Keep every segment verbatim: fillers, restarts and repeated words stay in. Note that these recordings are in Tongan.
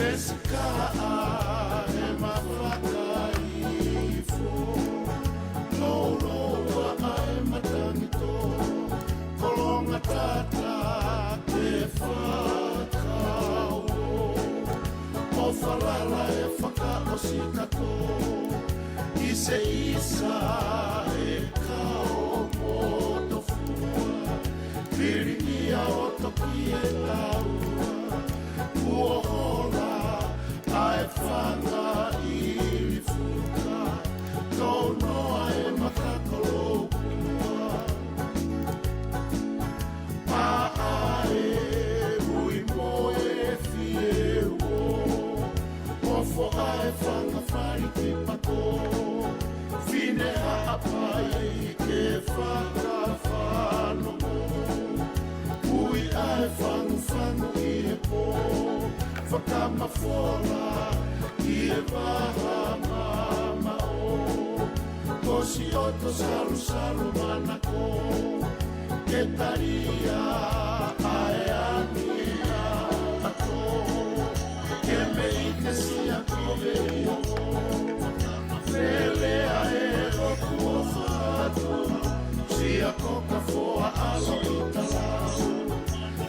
Sikaʻa e mafakaifo, louloua e matangi tō, kolonga tata ke fakauo, ʻo falala e fakaʻosi kātoa, ʻiseʻisa e kao motofua, pilingia ʻo toki e taua, kuo hola ʻa e fanga ʻili fuka, tounoa e maka koloa. Maʻa e ui mo e fieuo, ʻo foʻa e fanga fali ki pato, fine Haʻapai ke fakafanongo. Ui ʻa e fangufangu ʻi he pō, fakamafola ʻi he vaha mamaʻo. Ko Sioto Salusalu manako, ke talia ʻa e angi ʻa ʻato. Ke mei te sia kove io, lelea e lotu ʻo fatu, sia ko ka foa alo i talau.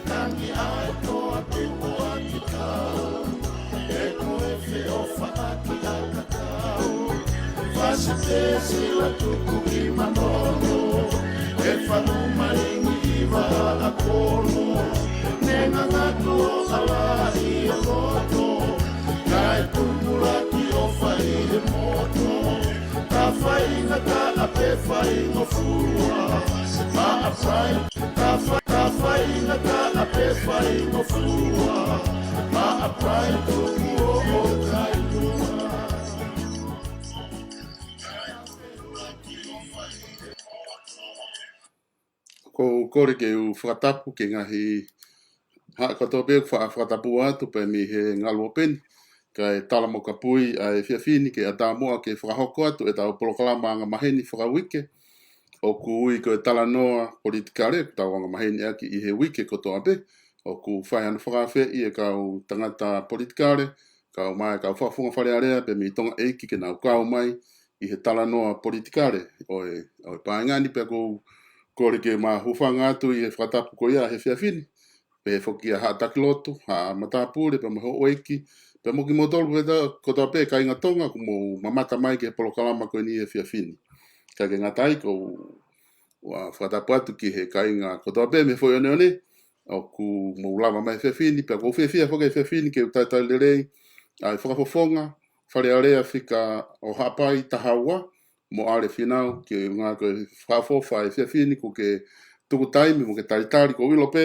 Tangi ʻa e toa tuku ʻa ki tau, ʻe ko e feʻofaʻaki ʻa ka tau. Fasi pesi la tuku ʻi manono, e fanu malingi ʻi vaʻa kono. Ne ngangatu ʻo ala ʻi e loto, kae tupulaki ʻo fai he moto. Ka faingataʻa pe faingofua, Haʻapai. Ka fa-, ka faingataʻa pe faingofua, Haʻapai tuku ʻo ʻo kailua. Ko u kole ke u fakatapu ki he ngaahi haʻa kotoa pē ʻoku faʻa fakatapu atu pē mei he ngalu ope ni, kae tala mo kapui ʻa e efiafi ni ke ʻatā muʻa ke fakahoko atu ʻetau polokalama angamaheni fakauike, ʻoku ui ko e talanoa politikale, ʻoku tau angamaheni ʻaki ʻi he uike kotoa pē, ʻoku fai hano fakaafeʻi e kau tangata politikale, kau mai, kau fakafofonga Fale Alea, pea mei Tonga ʻEiki ke nau kau mai ʻi he talanoa politikale ʻo e, ʻo e paenga ni, pea ko u kole ke ma hūfanga atu ʻi he fakatapu ko ia he efiafi ni, pehē foki ʻa e haʻa taki lotu, haʻa matāpule, pea mo e houʻeiki, pea mo kimoutolu pē ta-, kotoa pē kāinga Tonga, ʻoku mou mamata mai ki he polokalama ko eni he efiafi ni. Ka ke ngata ai, ko u ʻoua fakatapu atu ki he kāinga kotoa pē mei he foʻi ʻoneʻone, ʻoku mou lava mai he efiafi ni, pea ʻoku ou fiefia foki he efiafi ni ke u talitali lelei ʻa e fakafofonga Fale Alea fika ʻo Haʻapai taha ua, Moale Fīnau, ke ʻuhinga ko e fakaʻofoʻofa he efiafi ni, ʻoku ke tuku taimi mo ke talitali, ko u ʻilo pē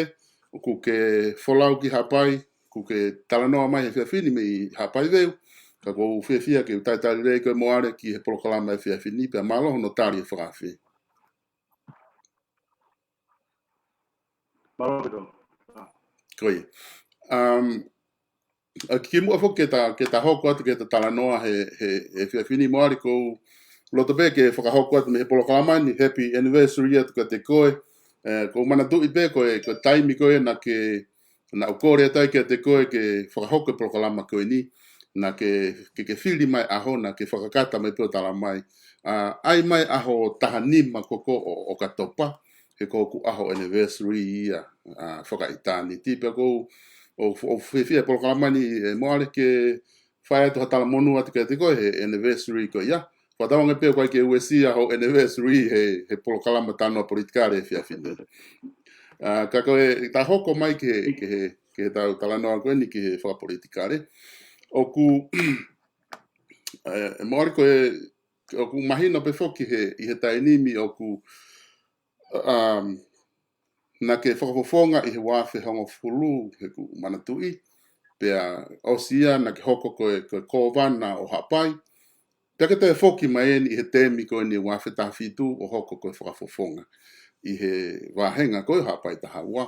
ʻoku ke folau ki Haʻapai, ʻoku ke talanoa mai he efiafi ni mei Haʻapai Veu, ka ʻoku ou fiefia ke u talitali lelei koe Moale ki he polokalama he efiafi ni, pea mālō hono tali e fakaafeʻi. Mālō Pito. Ko ia. Um, ʻa, kimuʻa foki ke ta, ke ta hoko atu ke ta talanoa he, he, he efiafi ni Moale, ko u loto pē ke fakahoko atu mei he polokalama ni, happy anniversary atu kiate koe. Eh, ko u manatuʻi pē ko e, ko e taimi ko ē naʻa ke, naʻa ku kole atu ai kiate koe ke fakahoko e polokalama ko eni, naʻa ke, ke, ke fili mai ʻaho, naʻa ke fakakata mai pē ʻo tala mai, ʻa, ʻai mai ʻaho taha nima ko ē ʻo, ʻo ʻOkatopa, he ko hoku ʻaho anniversary ia, ʻa, fakaʻitāniti, pea ko u, ʻoku, ʻoku fiefia he polokalama ni, ē, Moale, ke fai atu ha talamonū atu kiate koe he anniversary ko ia. Fakatauange pē ʻoku ʻikai ke uesia hoʻo anniversary he, he polokalama talanoa politikale he efiafi ni. ʻA, ka ko e, ta hoko mai ki he, ki he, ki heʻetau talanoa ko eni ki he fakapolitikale. ʻOku, ē, Moale, ko e, ʻoku mahino pē foki he, ʻi he taimi ni ʻoku, um, naʻa ke fakafofonga ʻi he ua afe hongofulu he ʻoku ou manatuʻi, pea ʻosi ia naʻa ke hoko ko e, ko e kōvana ʻo Haʻapai, pea ke toe foki mai eni ʻi he temi ko eni ua afe taha fitu ʻo hoko ko e fakafofonga ʻi he vāhenga ko ē Haʻapai taha ua.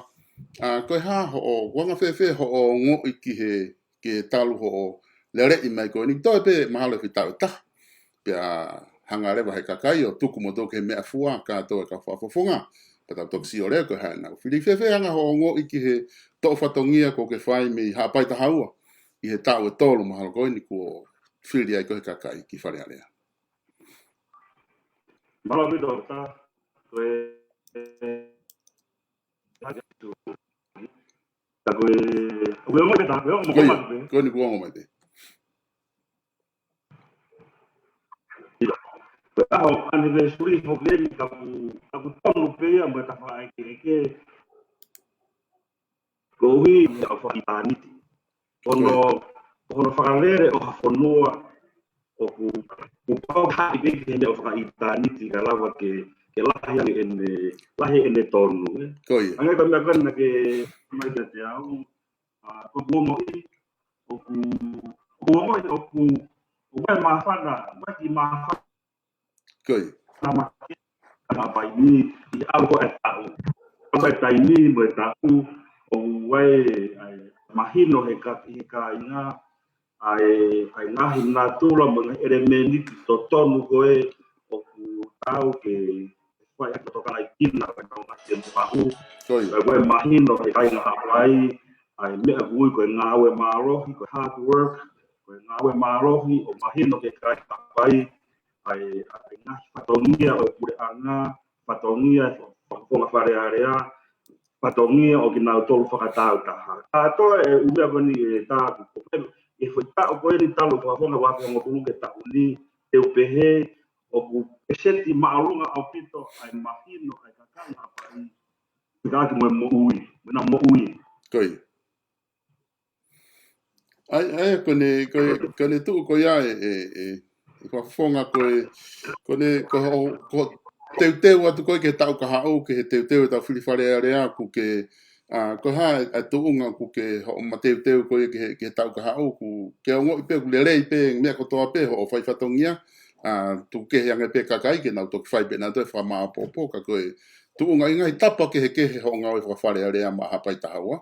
ʻA, ko e hā hoʻo, ʻoku anga fēfē hoʻo ongoʻi ki he, ki he talu hoʻo leleʻi mai ko eni, toe pē mahalo ʻe fai taʻu ʻe taha. Pea hanga leva he kakai ʻo tuku moutolu ki he meʻafua kātoa e kau fakafofonga. Pea tau toki sio leva ko e hā ʻenau fili. Fēfē anga hoʻo ongoʻi ki he toʻo fatongia kuo ke fai mei Haʻapai taha ua ʻi he taʻu ʻe tolu mahalo ko eni kuo fili ai ko ē he kakai ki Fale Alea. Mālō ʻaupito, tā, ko e, tā ko e, ko e ongo mai tā, ko e ongo mai pē. Ko eni kuo ongo mai pē. Ko e ʻaho anniversary foki eni ka ʻoku, ka ʻoku tonu pē ia mo e tafaʻaki ʻeke. Koeʻuhi ʻa e fakaʻitāniti. Hono, hono fakalele ʻo ha fonua, ʻoku, ʻoku pau ke haʻi pē ki he meʻa ʻo fakaʻitāniti ka lava ke, ke lahi ange ʻene, lahi ʻene tonu, ē. Ko ia. Hangē ko e meʻa ko ena ke mai kiate au, ʻa, ko ʻeku ongoʻi, ʻoku, ʻoku ongoʻi, ʻoku, ʻoku ʻi ai e māfana, ʻoku ʻi ai e kiʻi māfana Ko ia. Tama, tama pai ni, ʻi he ʻalu ko ē taʻu. Ko e taimi mo e taʻu, ʻoku ʻi ai, ʻa e mahino he ka, he kāinga, ʻa e, ʻa e ngaahi natula mo e ngaahi ʻelemēniti totonu ko ē, ʻoku tau ke fai ʻaki e tokanga ʻi kina, ʻa e tau ngaahi tempu ʻaʻu. Ko ia. ʻOku ʻi ai e mahino he kāinga Haʻapai, ʻa e meʻa ʻoku ui ko e ngāue mālohi, ko e hard work, ko e ngāue mālohi, ʻo mahino ki he kāinga Haʻapai, ʻa e, ʻa e ngaahi fatongia ʻo e puleʻanga, fatongia ʻo e fakafofonga Fale Alea, fatongia ʻo kinautolu fakatāutaha. Kātoa e ʻū meʻa ko eni ʻe tāku, ko e, ʻi he foʻi taʻu ko eni talu e fakafofonga ua afe hongofulu ki he taʻu ni, te u pehē, ʻoku peseti māʻolunga ʻaupito, ʻa e mahino, ʻa e kāinga Haʻapai, pea mo e moʻui, mo ʻena moʻui. Ko ia. ʻAi, ʻai, ko ʻene, ko e, ko ʻene tuʻu ko ia e, e, e, e fakafofonga ko e, ko ʻene, ko ho, ko e teuteu atu ko ē ki he taʻu kahaʻu, ki he teuteu ʻetau fili Fale Alea, ʻoku ke, ʻa, ko e hā e, e tuʻunga ʻoku ke hoʻo mateuteu ko ē ki he, ki he taʻu kahaʻu, ʻoku ke ongoʻi pē, ʻoku lelei pē, meʻa kotoa pē, hoʻo fai fatongia, ʻa, tuku kehe ange pē kakai, ke nau toki fai pē nautolu e fakamāʻopoʻopo, ka ko e tuʻunga ʻi he ngaahi tapa kehekehe hoʻo ngāue faka-Fale Alea maʻa Haʻapai Taha Ua.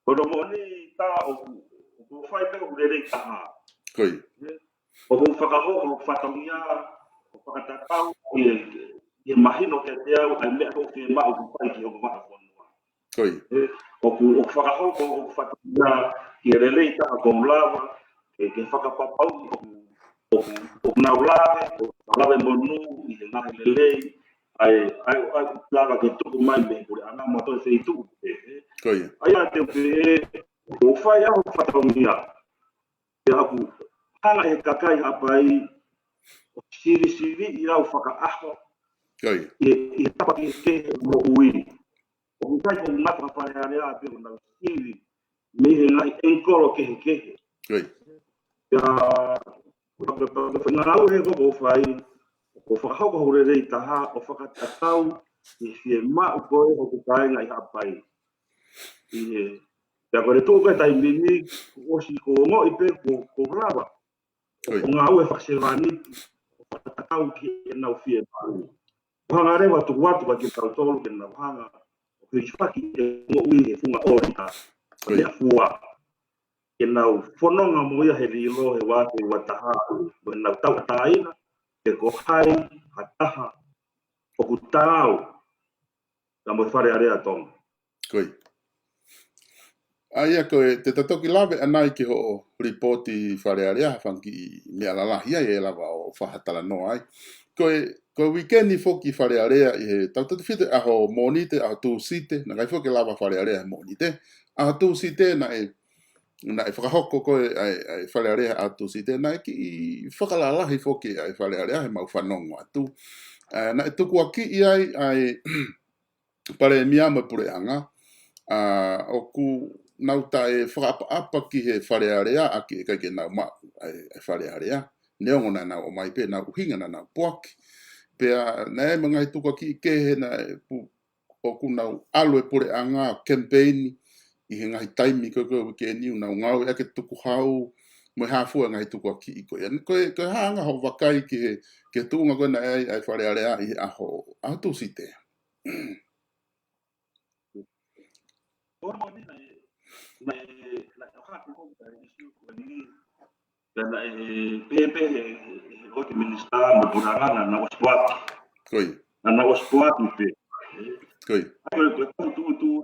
Ko hono moʻoni tā ʻoku, ʻoku ou fai pē ʻoku lelei taha. Ko ia. ʻOku ou fakahoko hoku fatongia, ʻo fakatatau ʻi he, ʻi he mahino kiate au, ʻa e meʻa ʻoku ou fiemaʻu ke fai ki hoku vaʻa fonua. Ko ia. ʻOku, ʻoku fakahoko hoku fatongia, ki he lelei taha ʻoku ou lava, ke, ke fakapapauʻi ʻoku, ʻoku, ʻoku nau lave, ʻoku nau lave monū ʻi he ngaahi lelei, ʻa e, ʻa e, ʻa e lava ke tuku mai mei he puleʻanga mo e feituʻu pē. Ko ia. ʻA ia te u pehē, ʻoku ou fai au fatongia, pea ʻoku hanga ʻe he kakai Haʻapai, ʻo sivisivii au fakaʻaho, Ko ia. ʻi, ʻi he tapa kehekehe ʻo e moʻui. ʻOku ʻikai ko e ngaahi faka-Fale Alea pē ʻoku nau sivi mei he ngaahi ʻengikolo kehekehe. Ko ia. Pea, pea, pea, pea, pea ngāue he ʻoku ou fai, ʻoku ou fakahoko hoku lelei taha, ʻo fakatatau, ʻi he fiemaʻu ko ē hoku kāinga ʻi Haʻapai. ʻI he, pea ko e tuʻu ko ē taimi ni, kuo ʻosi ko e ongoʻi pē, kuo, kuo lava. Ko ia. ʻO ngāue fakasevāniti, ʻo fakatatau ki heʻenau fiemaʻu. ʻO hanga leva ʻo tuku atu kiate kitautolu ke nau hanga ʻo hilifaki e moʻui he funga ʻōlita, Ko ia. meʻa fua. Ke nau fononga mo ia he lilo he ua afe ua taha, mo ʻenau tauʻatāina, pe ko hai ha taha ʻoku taau, ka mo e Fale Alea Tonga. Ko ia. ʻA ia ko e, te ta toki lave ʻanai ki hoʻo lipooti Fale Alea, ha fanga kiʻi meʻa lalahi ai ʻe lava ʻo fakatalanoa ai. Ko e, ko e uike ni foki Fale Alea ʻi he tautautefito ʻaho Mōnite, ʻaho Tūsite, naʻe ʻikai foki lava Fale Alea he Mōnite. ʻAho Tūsite naʻe, naʻe fakahoko ko ē ʻa e, ʻa e Fale Alea ʻaho Tūsite, naʻe kiʻi fakalalahi foki ʻa e Fale Alea he mau fanongo atu. ʻA, naʻe tukuakiʻi ai ʻa e Palēmia mo e Puleʻanga, ʻa, ʻoku nau taʻefakaʻapaʻapa ki he Fale Alea ʻaki e ʻikai ke nau maʻu ʻa e, ʻa e Fale Alea. Neongo naʻa nau ʻomai pē ʻenau ʻuhinga naʻa nau poaki. Pea naʻe ʻi ai mo e ngaahi tukuakiʻi kehe naʻe pu-, ʻoku nau ʻalu e puleʻanga ʻo kemipeini ʻi he ngaahi taimi ko ē ko ē uike ni ʻo nau ngāueʻaki e tukuhau mo e hā fua e ngaahi tukuakiʻi ko ia. Ko e, ko e hā ʻa hoʻo vakai ki he, ki he tuʻunga ko ē naʻe ʻi ai ʻa e Fale Alea ʻi he ʻaho, ʻaho Tūsite. ʻO moʻoni naʻe, naʻe, naʻe ʻohake ko e ʻisiū ko eni, pea naʻe pehē pē ʻe he, he, he ʻEiki Minisitā mo e Puleʻanga naʻa nau ʻosi poaki. Ko ia. Naʻa nau ʻosi poaki pē. Ko ia. ʻA ia ko e, ko e tuʻutuʻuni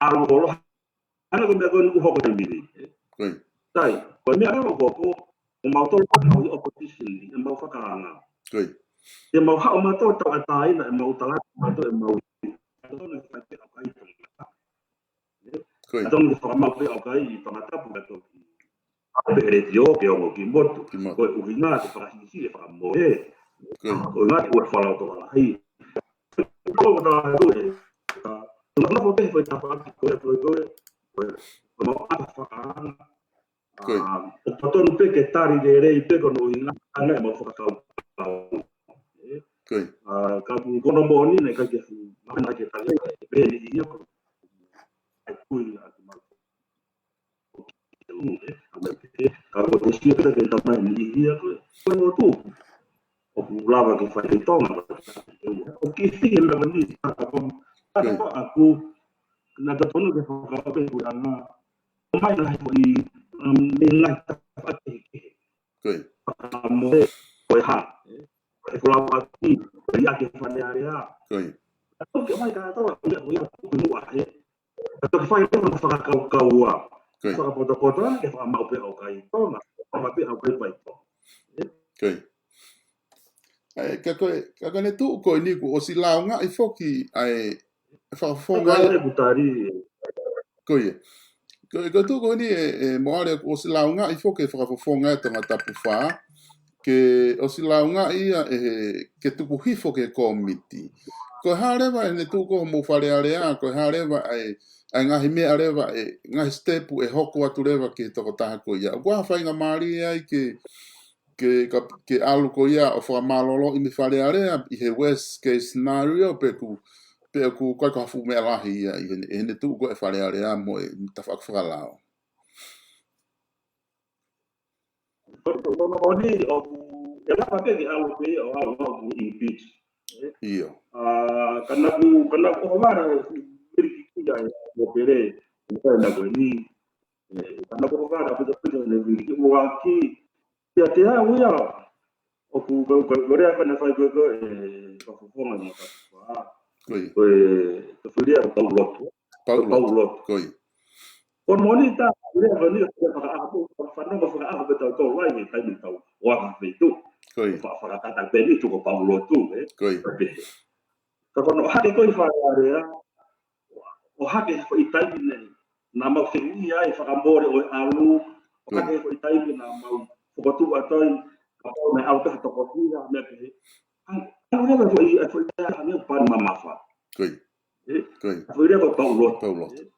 ʻalu holo. Hangē ko e meʻa ko eni ʻoku hoko he taimi ni. Ko ia. Sai, ko e meʻa leva ʻoku hoko, ʻoku mau tolo ko eni ʻi opposition, ʻi heʻemau fakaanga. Ko ia. Te mau ʻo haʻu mautolu ʻo tauʻatāina ʻemau tala, mautolu ʻemau, mautolu ʻe fai pē ʻaukai ʻi Tongatapu. Ko ia. Mautolu ʻe fakamaʻu pē ʻaukai ʻi Tongatapu ka toki ʻave he letiō ke ongo ki motu. Ki motu. Ko e ʻuhinga ke fakahihifo e fakamoʻoni. Ko ia. Ko e ngaahi ua fala o toka lahi. Ko e tala atu ē, ʻa, tuna fo te fai tapa ki ko e, ko e, ko e, ko e, ko e mau ʻata fakaanga. Ko ia. ʻA, ʻoku totonu pē ke tali lelei pē ko hono ʻuhinga ʻa e mau fakakaukau. Ko ia. ʻA, ka ko hono moʻoni naʻe ʻikai ke fuʻu, mahalo naʻe ʻikai ke tali, ʻe pehē ni ia ko e kui atu mau. Ka ko e sio pē ke tamai ni ia ko e, ko e lotu. ʻOku lava ke fai ʻi Tonga, ʻoku kiʻi fihi e meʻa ko eni, ka ko, ka ko ʻaku, naʻe totonu ke fakakaukau pē ko e anga, ʻomai lahi ko i, um, mei lahi tafaʻaki kehekehe. Ko ia. Fakamoʻoni ko e hā, ē? Ko e folaua ki, ko e ʻi ake Fale Alea. Ko ia. Ka toki ʻomai ka toa, ko ia, ko ia, ko ia, ko ia, ē? Ka toki fai leva hono fakakaukau ua. Ko ia. Fakapotopoto, ke fakamaʻu pē ʻaukai ʻi Tonga, fakamaʻu pē ʻaukai ʻi Tonga. Ko ia. ʻA ia, ka ko e, ka ko ʻene tuʻu ko eni kuo ʻosi lāungaʻi foki, ʻa e, fakafofonga. Ka ko e kutari. Ko ia. Ko, ko e tuʻu ko eni ē, ē, Moʻale kuo ʻosi lāungaʻi foki e fakafofonga ʻa Tongatapu fā, ke ʻosi lāungaʻi ia ʻe he, ke tuku hifo ki he kōmiti. Ko e hā leva ʻene tuʻu ko hoʻomou Fale Alea, ko e hā leva ʻa e, ʻa e ngaahi meʻa leva ē, ngaahi sitepu ʻe hoko atu leva ki he tokotaha ko ia. ʻOku ʻi ai ha faingamālie ai ke, ke, ka, ke ʻalu ko ia ʻo fakamālōlō ʻi mei Fale Alea ʻi he worst case scenario pe ʻoku, pe ʻoku ʻikai ko ha fuʻu meʻa lahi ia ʻi heʻene, ʻi heʻene tuʻu ko ē Fale Alea mo e tafaʻaki fakalao. Ko, ko, ko, ko eni ʻoku, ʻe lava pē ke ʻalu pē ʻo ʻalu ʻo ʻalu ʻi beach. ʻIo. ʻA, ka naʻa ku, ka naʻa ku ʻohovale, vili ki kia e, mo pele, ʻo kai na ko eni. Ē, ka naʻa ku ʻohovale, pita pita ne vili ki, ua ki, ia te au ia, ʻoku, ko, ko, ko lea ka na fai ko, ko, ē, fakafofonga na ka fa. Ko ia. Ko e, ko e fili ia ko Paulotu. Paulotu. Paulotu. Ko ia. Ko e moʻoni tā, lea ko eni, ko e fakaʻaho, fakafanongo fakaʻaho pē tau tau lai, he taimi tau, ʻo aka feituʻu. Ko ia. Fa-, fakatata pē ni tuku Paulotu, ē. Ko ia. Pē. Ka ko hono hake ko ē ʻi Fale Alea, ʻo hake he foʻi taimi naʻa mau fehuʻia ai fakamole ʻo e ʻalu, ʻo hake he foʻi taimi naʻa mau fokotuʻu atu ai, kapau naʻe ʻalu pē ha toko fiha, meʻa pehē. ʻA, ʻalu leva foʻi, ʻa foʻi taimi ʻa meʻa pāni mamafa. Ko ia. Ē? Ko ia. Foʻi lea ko Paulotu. Paulotu. Ē?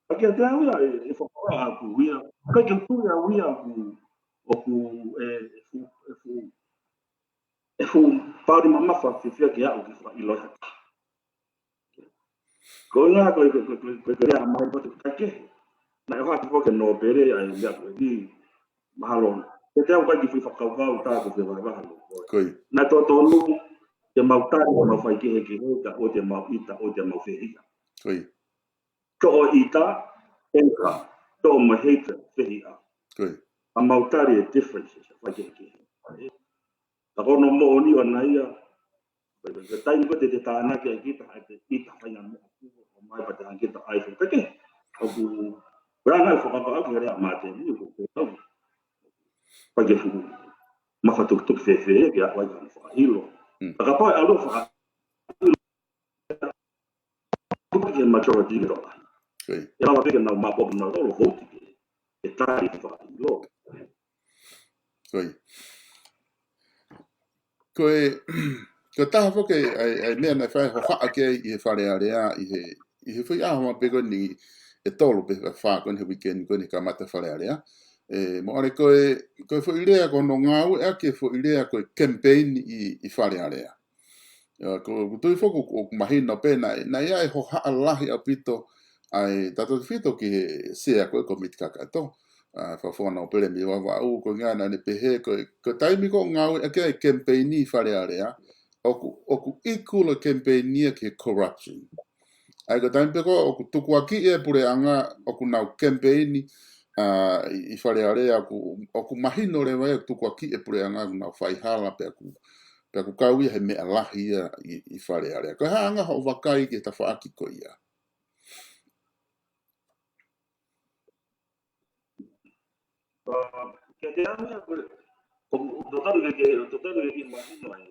ʻA ia te au ia, ē, ʻe fakaʻaku ia. ʻIkai ke u tui au ia ʻoku, ʻoku, ē, ʻe fuʻu, ʻe fuʻu, ʻe fuʻu pāni mamafa fiefia ke aʻu ke fakaʻilo e hata. Ko e ngaahi ko e, ko e, ko e, ko e, ko e lea mai ko e kaikehe. Naʻe ʻohake foki ʻe Nōpele ʻa e lea ko eni. Mahalo. Ke te au kai ki fui fakakaukau tā ko e fie vahevahe ʻa Nōpele. Ko ia. Naʻe totonu ke mau tali, mau faikehekehe, ka ʻoua te mau ʻita, ʻoua te mau fehiʻa. Ko ia. Toʻo ʻita, anger, toʻo mo e hatred, fehiʻa. Ko ia. ʻA mau tali e differences, faikehekehe. Ka ko hono moʻoni ʻona ia, ko e, ko e taimi ko ē te te tānaki ai kita, ʻa e te ʻita faingamālie, ʻo mai pea te hanga kita ʻai fakakehe. ʻOku, ko e anga e fakakaukau ki he lea ʻa Māteni, ʻoku ke tau. Pea ke fuʻu, mafatukitukituki fēfē, ke aʻu ai ke fakaʻilo. Mm. Ka kapau ʻe ʻalu fakaʻilo, tuku ki he majority ke tau ai. Ko ia. ʻE lava pē ke nau mapu ʻo nau tolo vote ke, ke tali ke fakaʻilo. Ko ia. Ko e, ko e taha foki ʻa e, ʻa e meʻa naʻe fai hohaʻa ki ai ʻi he Fale Alea, ʻi he, ʻi he foʻi ʻaho mai pē ko eni ʻe tolu pe fā ko eni he weekend ko eni kamata Fale Alea. Ē, Moʻale ko e, ko e foʻi lea ko hono ngāueʻaki e foʻi lea ko e campaign ʻi, ʻi Fale Alea. ʻIo, ko, ko u tui foki ʻoku, ʻoku mahino pē naʻe, naʻe ʻi ai e hohaʻa lahi ʻaupito, ʻa e tautefito ki he sea ko ē kōmiti kakato, ʻa, fakafofonga Nōpele mei Vavaʻu, ko e ʻuhinga naʻa ne pehē, ko e, ko e taimi ko ē ʻoku ngāueʻaki ai e campaign ʻi Fale Alea, ʻoku, ʻoku equal e campaign ia ki he corruption. ʻA ia ko e taimi pē ko ē ʻoku tukuakiʻi e puleʻanga ʻoku nau campaign, ʻa, ʻi, ʻi Fale Alea ʻoku, ʻoku mahino leva ia ʻoku tukuakiʻi e puleʻanga ʻoku nau faihala pea ʻoku, pea ʻoku kau ia he meʻa lahi ia ʻi, ʻi Fale Alea. Ko e hā ʻa hoʻo vakai ki he tafaʻaki ko ia? ʻA, kiate au ia, ko, ko, totonu ke, ke, totonu ke mahino ai.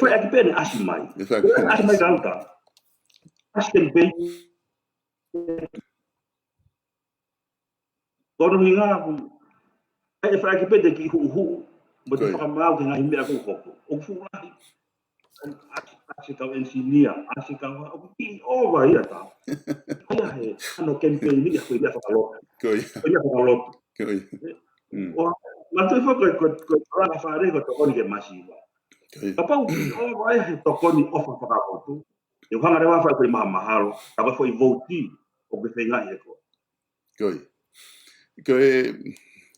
fai ʻaki pē ʻene ʻasi mai. ʻE fai ʻaki pē ʻene ʻasi mai ʻasi. Ka uta. ʻAsi ke pei. Ko hono ʻuhinga ʻoku ʻe fai ʻaki pē ʻete kiʻi huʻuhuʻu mo ʻete fakamaau ki he ngaahi meʻa ʻoku hoko. ʻOku fuʻu lahi. ʻAsi, ʻasi kau engineer, ʻasi kau ʻoku kiʻi ʻova ia tā. ʻA ia he, ʻa hono campaign ia ko ia fakalotu. Ko ia. Ko ia fakalotu. Ko ia. Mm. ʻO, manatuʻi foki ko, ko, ko e langa fale ko e tokoni ki he masiva. Ko ia. Kapau kiʻi ʻova ia he tokoni ʻofa fakalotu. ʻE hanga leva fai ko e mahamahalo, ka ko e foʻi vouti, ʻoku ke feingaʻi he ko. Ko ia. Ko e,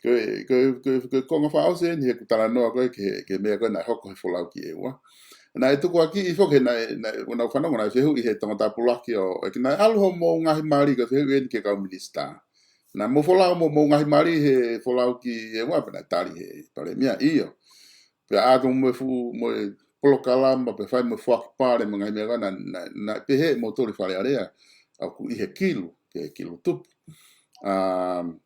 ko e, ko e, ko e, ko e konga fakaʻosi eni he ʻeku talanoa ko ē ki he, ki he meʻa ko ē naʻe hoko he folau ki ʻEua. Naʻe tukuakiʻi foki he naʻe, naʻe, ʻo nau fanongo naʻe fehuʻi he Tongatapu Lucky ʻo, ʻEiki naʻe ʻalu hoʻomou ngaahi mali ko e fehuʻi eni ki he kau minisitā. Naʻa mou folau mo hoʻomou ngaahi mali he folau ki ʻEua pea naʻe tali he palēmia ʻio. Pea ʻatu mo e fuʻu, mo e polokalama, pea fai mo e foaki pale, mo e ngaahi meʻa ko ē naʻa, naʻa, naʻe pehē ʻe moutolu ʻi Fale Alea, ʻoku ʻi he kilu, ki he kilu tupu. Um,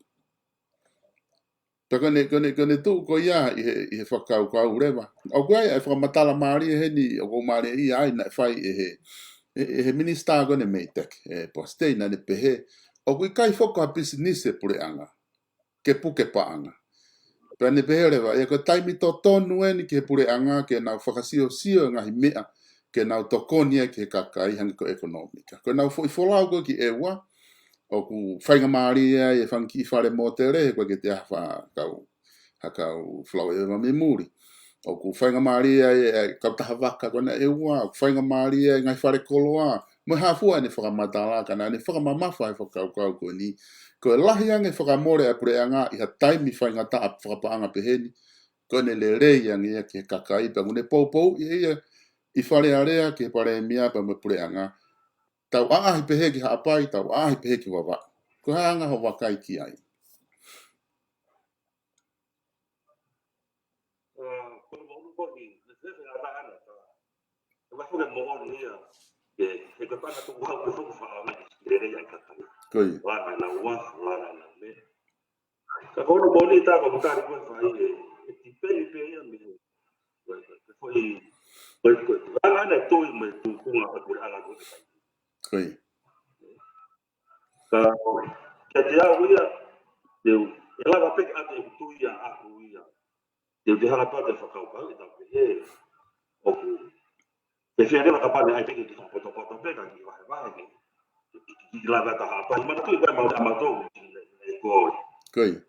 pea ko ʻene, ko ʻene, ko ʻene tuʻu ko ia ʻi he, ʻi he fakakaukau leva. ʻOku ʻi ai e fakamatala mālie heni, ʻoku mālie ia ai naʻe fai ʻe he, ʻe, ʻe he minisitā ko ʻene mei Teke, ʻe Poasi Tei naʻa ne pehē, ʻoku ʻikai foki ko ha pisinisi ʻa e puleʻanga ke puke paʻanga. Pea ne pehē leva, ʻa ia ko e taimi totonu eni ki he puleʻanga ke nau fakasiosio e ngaahi meʻa, ke nau tokoni ai ki he kakai hangē ko e ʻekonōmika. Ko ʻenau foʻi folau ko ē ki ʻEua, ʻoku faingamālie ai e fanga kiʻi fale mōtele, he ko e ke te aha fa kau, ha kau folau ʻe ʻEua mei muli. ʻOku faingamālie ai e, e kautaha vaka ko ena ʻEua, ʻoku faingamālie ai e ngaahi fale koloa, mo e hā fua ʻene fakamatala, ka naʻa ne fakamamafa e fakakaukau ko eni. Ko e lahi ange fakamole ʻa e puleʻanga ʻi ha taimi faingataʻa fakapaʻanga pehē ni, ko ʻene lelei ange ia ki he kakai, pea ʻoku ne poupouʻi ʻe ia ʻi Fale Alea ki he palēmia pea mo e puleʻanga. Tau ʻaʻahi pehē ki Haʻapai, tau ʻaʻahi pehē ki Vavaʻu. Ko e hā e anga hoʻo vakai ki ai? ʻA, ko e ʻulu ko eni, ne fefeʻata ana, tā. ʻE vai fo ke moʻoni ia, ke, he ko e panga tuku hau ko e foki faʻa me, ke lele ia i kakai. Ko ia. Lana na ua, lana na me. Ka ko hono moʻoni tā ko e tali ko ē fai ē, ʻe tipeni pē ia mei he, ko e, ko e foʻi, ko e, ko e, lana na toi mo e tukunga ko e puleʻanga ko ē. Ko ia. Ka, kiate au ia, te u, ʻe lava pē ke ʻatu ʻeku tui ia ʻaʻaku ia. Te u te hanga pē ʻo fakakaukau ʻe tau pehē, ʻoku, te fia leva kapau ʻe ʻai pē ke te fakapotopoto pē ka kiʻi vahevahe ke, ke, ke, ke lava ʻa Haʻapai. Manatuʻi ko e mau, ʻa mautolu, ʻe, ʻe ko. Ko ia.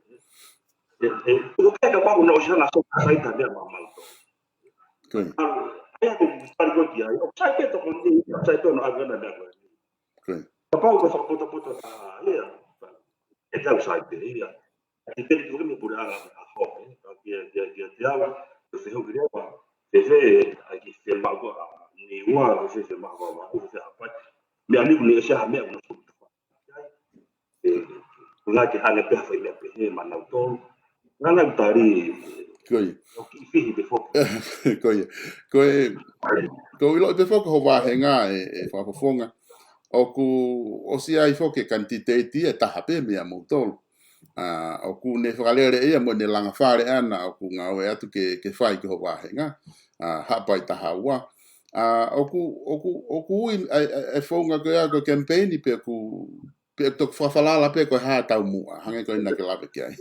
ʻE, ʻe, ʻoku ʻikai kapau naʻe ʻosi hanga ʻo sō ka sai ta meʻa mau mautolu. Ko ia. ʻA, ʻa ia ko e tali ko ē ki ai, ʻoku sai pē tokoni, ʻoku sai pē hono ʻave ʻena meʻa ko ē. Ko ia. Kapau ko e fakapotopoto tā ia, ʻe tau sai pē ia. ʻA ia te u tuku mei puleʻanga ʻa hope, ka kia, kia, kiate au, ko e fehuʻi leva, fēfē, ʻa e kiʻi fiemaʻu ko ē ʻa Niua, fēfē fiemaʻu ko ē ʻa Vavaʻu, fēfē Haʻapai. Meʻa ni ʻoku ne ʻosi ʻi ai ha meʻa ʻoku na sō. ʻE, ʻoku ngali ke hanga pē ha fai meʻa pehē maʻanautolu. Ngana u tali. Ko ia. ʻOku kiʻi fihi pē foki. Ko ia. Ko e, ko u ʻiloʻi pē foki hoʻo vāhenga ē, ʻe Fakafofonga. ʻOku ʻosi ʻi ai foki e kanititeiti ʻe taha pē meia moutolu. ʻA, ʻoku ne fakalele ia mo ʻene langa fale ʻana, ʻoku ngāue atu ke, ke fai ki hoʻo vāhenga. ʻA, Haʻapai taha ua. ʻA, ʻoku, ʻoku, ʻoku ui, ʻa e, ʻa e, ʻa e founga ko ia ko e kemipeini pe ʻoku Pe toki fakafalala pē ko e hā taumuʻa, hangē ko ena ke lave ki ai.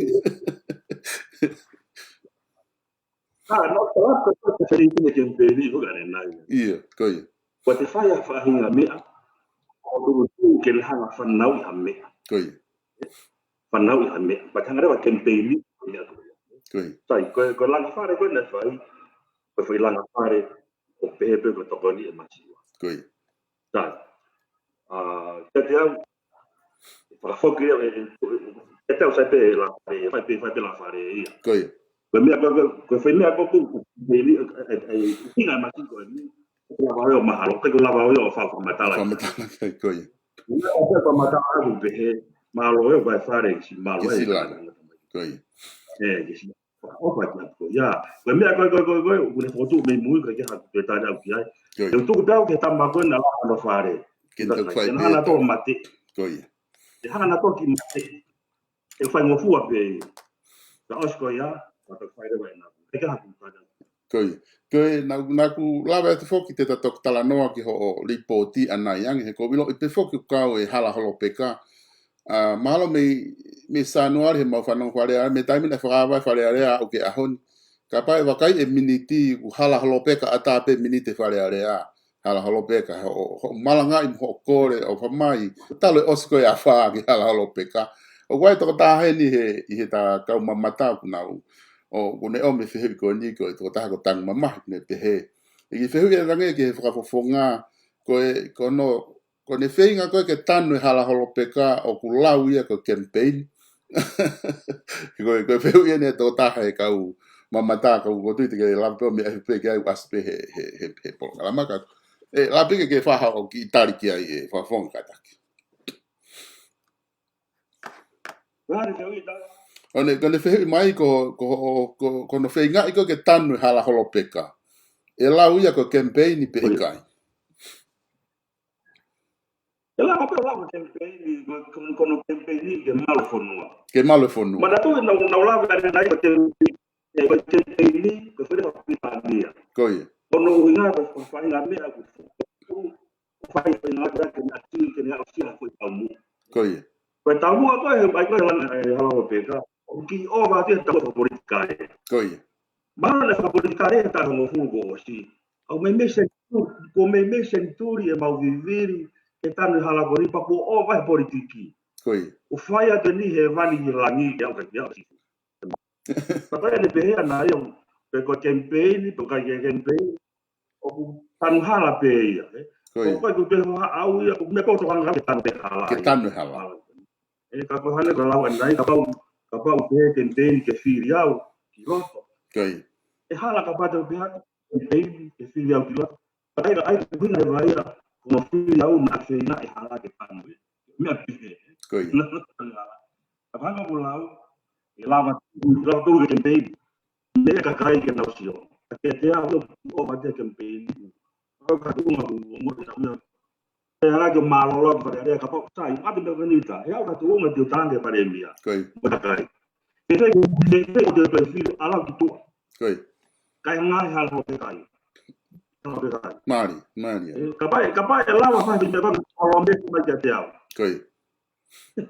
ʻA, no, ko e, ko e, ko e fai ki he kemipeini, ko e ʻanenai. ʻIo, ko ia. Ko e te fai ha faʻahinga meʻa, ʻo tuʻutuʻu ke ne hanga fanauʻi ha meʻa. Ko ia. Fanauʻi ha meʻa. Pea te hanga leva kemipeini, meʻa ko ia. Ko ia. Sai, ko e, ko e langa fale ko ē naʻe fai, ko e foʻi langa fale, ʻo pehē pē ko e tokoni ʻe masiva. Ko ia. Sai. ʻA, kiate au, fakafoki ia, ʻe, ʻe, ʻe, kiate au sai pē langa fale, fai pē, fai pē langa fale ia. Ko ia. Ko e meʻa ko, ko, ko e fai meʻa ko, ko, ko, ʻe, ʻe, ʻe, ʻe, ʻuhinga e masiva ko eni, ko e lava ʻo mahalo, ko e lava ʻo fai fakamatala. Fakamatala, ko ia. Ko e fakamatala ʻoku pehē, mahalo ʻe fai fale, siʻi mahalo. Ke siʻi lava. Ko ia. ʻE, ke siʻi ʻofa ki ai ko ia. Ko e meʻa ko ē, ko ē, ko ē, ko ē, ʻoku ne fokotuʻu mei mui, ko e ke hatu pē tali au ki ai. Ko ia. Te u tuku pē au ki he tama ko ē naʻa lava hono fale. Ke ne toki fai pē. Ke ne hanga nautolu ʻo mate. Ko ia. Ke hanga nautolu ʻo kiʻi mate. Ke faingofua pē. Ka ʻosi ko ia, ka toki fai leva ʻe nautolu. Ke hatu tali au. Ko ia. Ko e, naʻa, naʻa ku lave atu foki te ta toki talanoa ki hoʻo lipooti ʻanai ange, he ʻoku ou ʻiloʻi pē foki ʻoku kau e hala holopeka. ʻA, mahalo mei, mei Sānuali he mau fanongo Fale Alea, mei he taimi naʻe fakaava ai Fale Alea ʻo aʻu ki he ʻaho ni. Kapau ʻe vakai e miniti, ʻoku hala holopeka ʻatā pē miniti Fale Alea. Hala holopeka, hoʻo, hoʻo malangaʻi mo hoʻo kole, ʻo fai mai, talu e ʻosi ko ē afā ki hala holopeka. ʻOku ʻi ai e tokotaha heni he, ʻi he ta kau mamata ʻoku nau, ʻoku ne ʻomi e fehuʻi ko eni ko e tokotaha ko Tanumamahi ne pehē. ʻI he fehuʻi ʻe lange ki he fakafofonga, ko e, ko hono, ko ʻene feinga ko ē ke tanu e hala holopeka ʻoku lau ia ko e campaign. Ko e, ko e fehuʻi eni ʻa e tokotaha he kau mamata ka ʻoku ou tui te ke lava pē ʻo meʻa pē ki ai ʻoku ʻasi pē he, he, he, he polokalama ka. ʻE, lava pē ke ke fai haʻo kiʻi tali ki ai ʻe fakafofonga kātaki. Ko ʻene, ko ʻene fehuʻi mai ko, ko, ko, ko hono feingaʻi ko ē ke tanu e hala holopeka. ʻE lau ia ko e campaign pe ʻikai. ʻE lava pē ʻo lava campaign, ko, ko, ko hono campaign ke malu e fonua. Ke malu e fonua. Manatuʻi naʻa, naʻa ku lave ʻanenai ko e campaign, ʻe, ko e campaign, ko e fale fakapilitānia. Ko ia. Ko hono ʻuhinga ko e faʻahinga meʻa ʻoku, ʻoku fai, fai ngā kura ke na tui, ke na aʻusia ko e taumuʻa. Ko ia. Ko e taumuʻa ko ē, ʻai ko ē lana, ʻe, hala holopeka. ʻOku kiʻi ʻova atu e taumuʻa fakapolitikale. Ko ia. Mahalo naʻe fakapolitikale he taʻu hongofulu kuo ʻosi. ʻOku meimei senituli, kuo meimei senituli ʻemau vivili, ke tanu e hala ko eni pea kuo ʻova he politiki. Ko ia. ʻOku fai atu eni he vani ki langi ke au ka ki au. Pea ko ʻene pehē ʻana ia, pe ko e campaign, pe ko e ʻikai ke campaign, ʻoku tanu hala pē ia, ē? Ko ia. ʻOku ʻikai ke u pehē ha au ia, ʻoku meʻa pē ʻoku tokanga ke tanu pē hala ia. Ke tanu e hala. Ē, ka ko e hā leva ʻoku lau ʻanenai, kapau, kapau ʻoku pehē campaign ke fili au ki loto. Ko ia. ʻE hala kapau te u pehē campaign ke fili au ki loto. Ka ʻikai, ʻikai ke u hina he vai ia, ko hono fili au naʻa feinga e hala ke tanu ia. Meʻa pehē. Ko ia. Kapau ʻoku lau, ʻe lava, lava tolu ke campaign. Meʻa kakai ke nau sio. Ka ke te au, ʻo mate campaign. Au ka tuʻunga ku, ʻo mo te tau ia. ʻE ala ke mālōlō ki Fale Alea kapau sai, ʻoatu meʻa ko eni ta. He au ka tuʻunga te u tange Palēmia. Ko ia. Mo kakai. Ke te, ke te, ko te, te fili, ala ki tuʻa. Ko ia. Kai ngai hala holopeka ia. Hala holopeka ia. Mālie, mālie. Ē, kapau, kapau ʻe lava fai meʻa pau, ʻalu meʻa mai kiate au. Ko ia. Ē,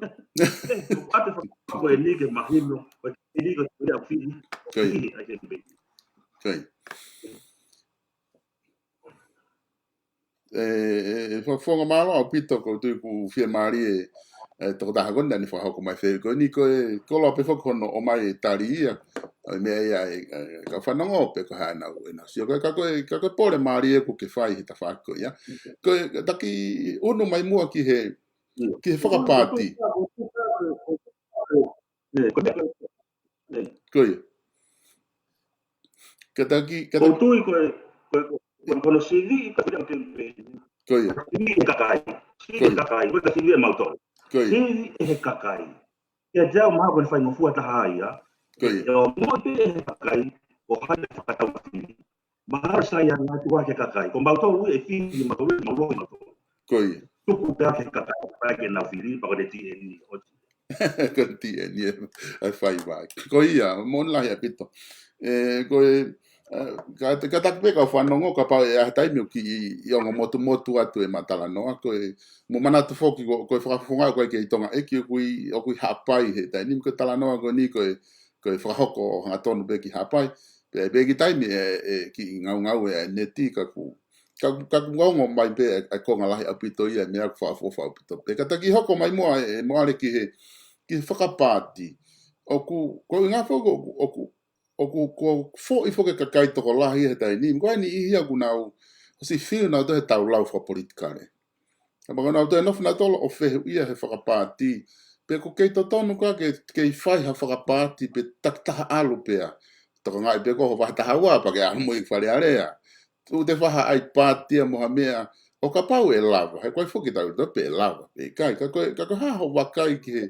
ʻoatu e fakaako eni ke mahino, ko eni ko te au fili. Ko ia. Fili, ai ke fili. Ko ia. ʻE, ʻe, ʻe, fakafofonga mālō ʻaupito ʻoku ou tui ʻoku fiemālie, ʻe, tokotaha ko eni naʻa ne fakahoko mai e fehuʻi ko eni ko e, koloa pē foki hono ʻomai e tali ia, ʻa e meʻa ia ʻe, ʻe, kau fanongo pe ko e hā ʻenau, ʻenau sio ko ē, ka ko e, ka ko e pole mālie ʻoku ke fai he tafaʻaki ko ia. Ko e, taki unu mai muʻa ki he, ki he fakapaati. Ē, ko e, ē. Ko ia. Ka taki, ka taki. ʻOku ou tui ko e, ko e, ko e, ko hono sivi, ka fili au campaign. Ko ia. Sivi ʻe he kakai. Sivi ʻe he kakai, ko e ka sivi ʻe mautolu. Ko ia. Sivi ʻe he kakai. Kiate au mahalo ko e faingofua taha ia. Ko ia. ʻE ʻomai pē ʻe he kakai, ko hai ʻe fakatau fili. Mahalo sai ange atu ki he kakai. Ko mautolu ʻe fili mautolu, mautolu, mautolu. Ko ia. Tuku pē ki he kakai, kakai ke nau fili, pea ko e T N E. Ko e T N E, ʻa e fai vai. Ko ia, moʻoni lahi ʻaupito. Ē, ko e, ē, ka, ka taki pē kau fanongo, kapau ʻe ʻi ai ha taimi ʻoku kiʻi, ʻi ongo motumotu atu ʻema talanoa, ko e, mou manatu foki, ko, ko e fakafofonga, ko e kei Tonga ʻEiki, ʻoku ʻi, ʻoku ʻi Haʻapai he taimi ni, ko e talanoa ko eni, ko e, ko e fakahoko hangatonu pē ki Haʻapai. Pea, pea kiʻi taimi ʻe, ʻe kiʻi ngaungau e neti ka ʻoku, ka, ka ʻoku ongo mai pē ʻa e, ʻa e konga lahi ʻaupito ia, meʻa ʻoku fakaʻofoʻofa ʻaupito. Pea ka taki hoko mai muʻa ē, ē Moale ki he, ki he fakapaati. ʻOku, ko e ʻuhinga foki ʻoku, ʻoku, ʻoku, ʻoku foʻi foki e kakai tokolahi he taimi ni. Ko e niʻihi ia ʻoku nau, ʻosi fiu nautolu he taulau fakapolitikale. Ka ʻoku nau toe nofo nautolu ʻo fehuʻia he fakapaati. Pe ʻoku kei totonu ka ke, kei fai ha fakapaati pe takitaha ʻalu pea. Tokangaʻi pē ko ho vahe taha ua pea ke ʻalu mo e Fale Alea. Tuʻu te faha ai paati ia mo ha meʻa. ʻO kapau ʻe lava. He ko e foki tau pe ʻe lava. Pe ʻikai. Ka ko e, ka ko e hā hoʻo vakai ki he,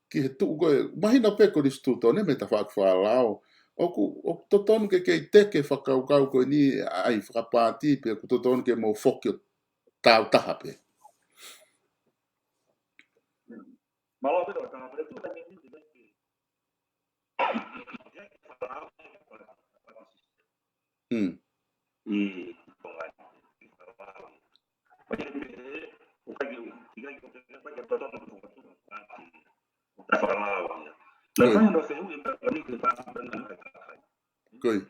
ki he tuʻu ko ē. Mahino pē ko e konisitūtone mei he tafaʻaki fakalao. ʻOku, ʻoku totonu ke kei teke fakakaukau ko eni ʻa e fakapaati pe ʻoku totonu ke mou foki ʻo tāutaha pē. Hmm. Ko ia. Ko ia.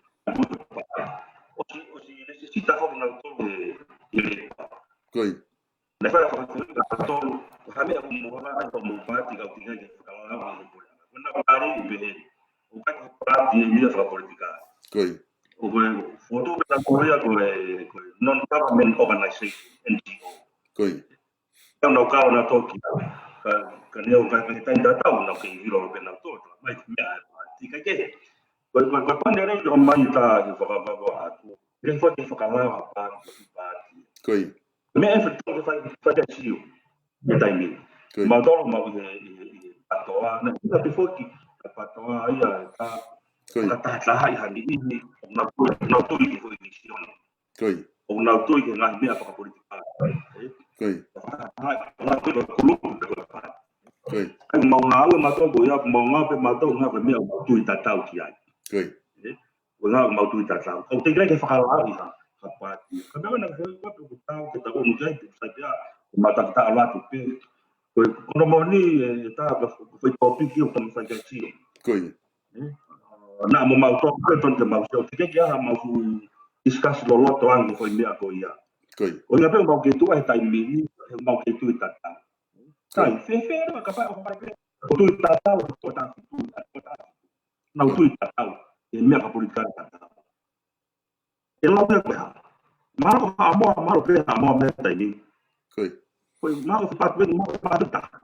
ʻOsi, ʻosi lēsisita foki nautolu ʻi he, ʻi he. Ko ia. Naʻe fai fakafoʻituitaki ʻa nautolu, ko e hā e meʻa ʻoku mou hanga ai ʻo mou paati kae ʻoua te ke fakalao ʻi he puleʻanga. Ko ʻenau tali pē he, ʻoku ʻikai ko e paati ʻi he meʻa fakapolitikale. Ko ia. ʻOku ʻi ai, fokotuʻu pē ʻe nautolu ia ko e, ko e non-government organization, N G O. Ko ia. Naʻa nau kalo nautolu ki ai. Ka, ka neongo ʻoku ʻikai ke taimi tatau, nau kei vilo pē nautolu, mai ki he meʻa ʻa e paati, kae kehe. Ko e, ko e, ko e pane leo ʻomai ʻe he taha ʻi he fakavavevave atu. Ke fai ke fakalao ha paati, paati. Ko ia. Meʻa ʻe fai, fai, fai, fai sio. ʻI he taimi ni. Ko ia. Mautolu mau ʻi he, ʻi he, ʻi he PATOA, naʻe ʻi ai pē foki, ʻa e PATOA ia, ʻa e ka, Ko ia. Fakatahatahaʻi ha niʻihi, ʻoku nau tui, nau tui ki he foʻi misiona. Ko ia. ʻOku nau tui ki he ngaahi meʻa fakapolitikale. Ē? Ko ia. Fakatahatahaʻi, ʻoku nau tui ki he kulupu pe ko e paati. Ko ia. ʻA ia mau ngāue mautolu ko ia, mau ngāue pē mautolu ngāue ko e meʻa ʻoku mau tui tatau ki ai. Ko ia. Ē? Ko e ngāue ʻoku mau tui tatau. ʻOku teʻeki ai ke fakalao ʻi ha, ha paati. Ka meʻa naʻe fai ʻoku tau ke tau ʻunu ki ai, pe sai pē ʻa, ko e mata kita ʻalu atu pē. Ko e, ko hono moʻoni ē, ʻe taha ko e, ko e foʻi tōpiki ʻoku tau fai ki ai sio. Ko ia. Ē? Naʻa mo mautolu ko e tonu ke mau sio. Teʻeki ai ke ʻi ai ha mau fuʻu discuss loloto ange foʻi meʻa ko ia. Ko ia. Ko ia pē ʻoku mau kei tuʻu ai he taimi ni, he ʻoku mau kei tui tatau. Ko ia. Sai, fēfē leva kapau ʻoku fai pē. ʻOku tui tatau, ko e taha fitu, ko e taha fitu. Nau Ko ia. Tui tatau. He meʻa fakapolitikale tatau. ʻE lau ia ko e hā. Mahalo ko Haʻamoa, mahalo pē Haʻamoa mei he taimi ni. Ko ia. Ko e mahalo ko e paati, mahalo ko e paati taha.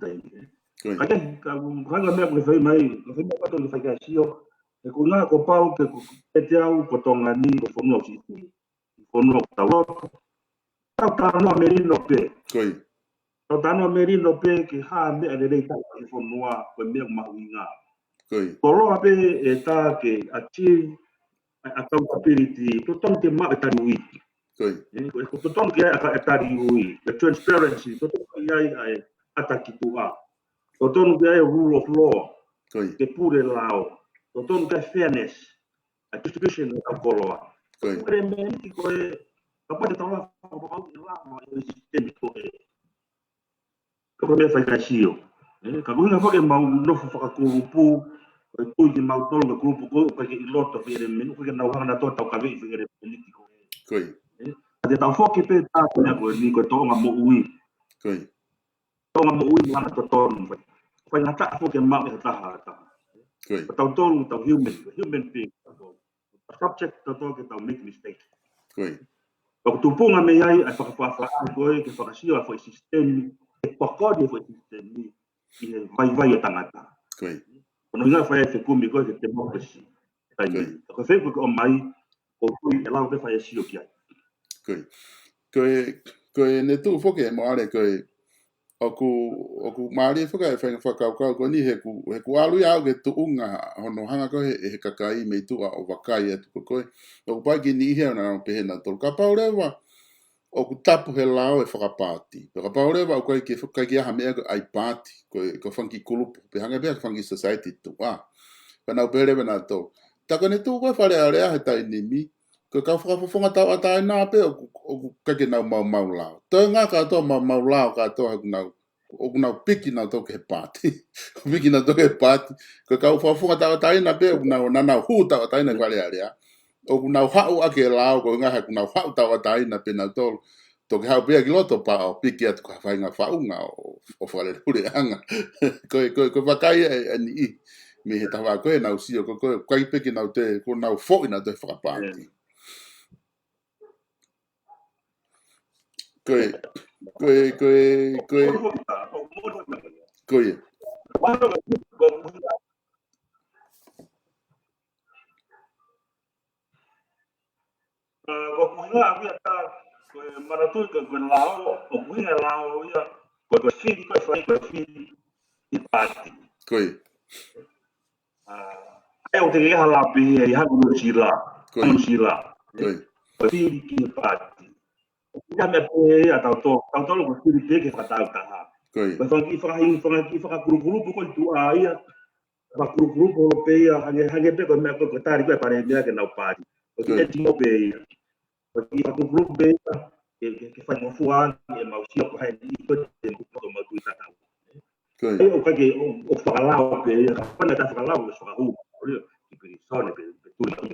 Taimi ni. Ko ia. Ka ke, ka, ka ko e meʻa ʻoku ke fai mai, ka ko e meʻa ʻoku ke fai ki ai sio. He ko e ʻuhinga kuo pau ke, ko, ʻiate au, ko Tonga ni, ko e fonua ʻoku siʻisiʻi. Fonua ʻoku tau loto. Tau talanoa melino pē. Ko ia. Tau talanoa melino pē ki he hā e meʻa lelei taha ki he fonua, ko e meʻa mahuʻinga. Ko ia. Koloa pē ʻe taha ke achieve ʻa e accountability, totonu ke maʻu e tali ui. Ko ia. Ē, ko e, ko e totonu ke ʻi ai ʻa e tali ui, e transparency, totonu ke ʻi ai ʻa e ʻata ki tuʻa. Totonu ke ʻi ai e rule of law. Ko ia. Ke pule lao. Totonu ke ʻi ai e fairness. ʻA e distribution ʻo e koloa. Ko ia. Ko e meʻa ni ko e, kapau te tau lava ʻo fakapapauʻi ʻe lava e system ko ē. Ko e meʻa fai ki ai sio. Ē, ka ko e ʻuhinga foki ʻemau nofo fakakulupu, ko e tui kimautolu ko e kulupu ko ē, ʻoku ʻikai ke ʻi loto foʻi ʻelemēniti, ʻoku ʻikai ke nau hanga nautolu ʻo taukaveʻi foʻi ʻelemēniti ko ē. Ko ia. Ē, ka te tau foki pē ʻa e meʻa ko eni ko e tōʻonga moʻui. Ko ia. Tōʻonga moʻui mo hanga totonu. Fai, faingataʻa foki ke maʻu ʻe ha taha ha taha. Ko ia. Ko tautolu, tau human, human being. Subject tautolu ke tau make mistake. Ko ia. Ka ʻoku tupunga mei ai ʻa e fakafaʻafaʻa ko ē ke fakasio ʻa e foʻi sisitemi, ke tokoni e foʻi sisitemi ʻi he vaivai ʻo e tangata. Ko ia. Ko hono ʻuhinga fai ai e fekumi ko ē ki he democracy. Ko ia. Ka ko e fehuʻi ko ē ʻoku ʻomai, ʻoku ou tui ʻe lava pē fai e sio ki ai. Ko ia. Ko e, ko e ne tuʻu foki ʻe Moale ko e ʻoku, ʻoku mālie foki ʻa e fai fakakaukau ko eni he ʻoku, he ʻoku ʻalu ia au ki he tuʻunga hono hanga ko ē ʻe he, he kakai mei tuʻa ʻo vakai atu ko ē. ʻOku ʻi ai e kiʻi niʻihi ia naʻa nau pehē nautolu kapau leva ʻoku tapu he lao e fakapaati. Pea kapau leva ʻoku ʻikai ke, ʻikai ke ʻi ai ha meʻa ko e ʻai paati, ko e, ko e fanga kiʻi kulupu. Pe hangē pē ha fanga kiʻi society tuʻa. Ka nau pehē leva nautolu. Tā ko eni tuʻu ko ē Fale Alea he taimi ni, ko e kau fakafofonga tauʻatāina pē ʻoku, ʻoku ʻikai ke nau maumau lao. Toenga kātoa maumau lao kātoa he ʻoku nau, ʻoku nau piki nautolu ki he paati. Piki nautolu ki he paati. Ko e kau fakafofonga tauʻatāina pē ʻoku nau, naʻa nau hū tauʻatāina ki Fale Alea. ʻOku nau haʻu ʻaki e lao, ko e ʻuhinga he ʻoku nau haʻu tauʻatāina pē nautolu. Toki haʻu pē ia ki loto pea ʻo piki atu ki ha faʻahinga faʻunga ʻo, ʻo fakaleleiʻanga. Ko e, ko e, ko e vakai ʻa e, ʻa e niʻihi mei he tafaʻaki ko ē ʻenau sio, ko e, ko e, ʻikai pē ke nau te, ko ʻenau foʻi nautolu he fakapaati. Ko e, ko e, ko e, ko e, ko ia. Ā, ko e ʻuhinga ʻaku ia tā, ko e manatuʻi ko e, ko e lao, ko e ʻuhinga e lao ia, ko e, ko e fili, ko e fai, ko e fili ʻi paati. Ko ia. Ā, ʻe ʻoua te ke hala pē ia ʻi ha Nuʻusila. Ko ia. Nuʻusila. Ko ia. Ko e fili ki paati. Ko e meʻa pē ia ʻa tautolu, tautolu ko e fili pē ki he fakatāutaha. Ko ia. Ko e fanga kiʻi fakahi-, fanga kiʻi fakakulukulupu ko ē tuʻa ia. Fakakulukulupu holo pē ia, hangē, hangē pē ko e meʻa ko ē, ko e tali ko ē ʻa e palēmia ke nau paati. Ko e kiʻi Ko ia. N G O pē ia. Ko e kiʻi fakakulukulupu pē ia, ke, ke, ke faingofua ange ʻemau sio ko hai ni, ko e te mau, ko e mau tui tatau. Ko ia. ʻE, ʻoku ʻikai ke, ʻo, ʻo fakalao pē ia, ka ko e ʻikai ke fakalao, ʻo fakahū, ʻo lea, ki pilīsone, pe, pe tuli,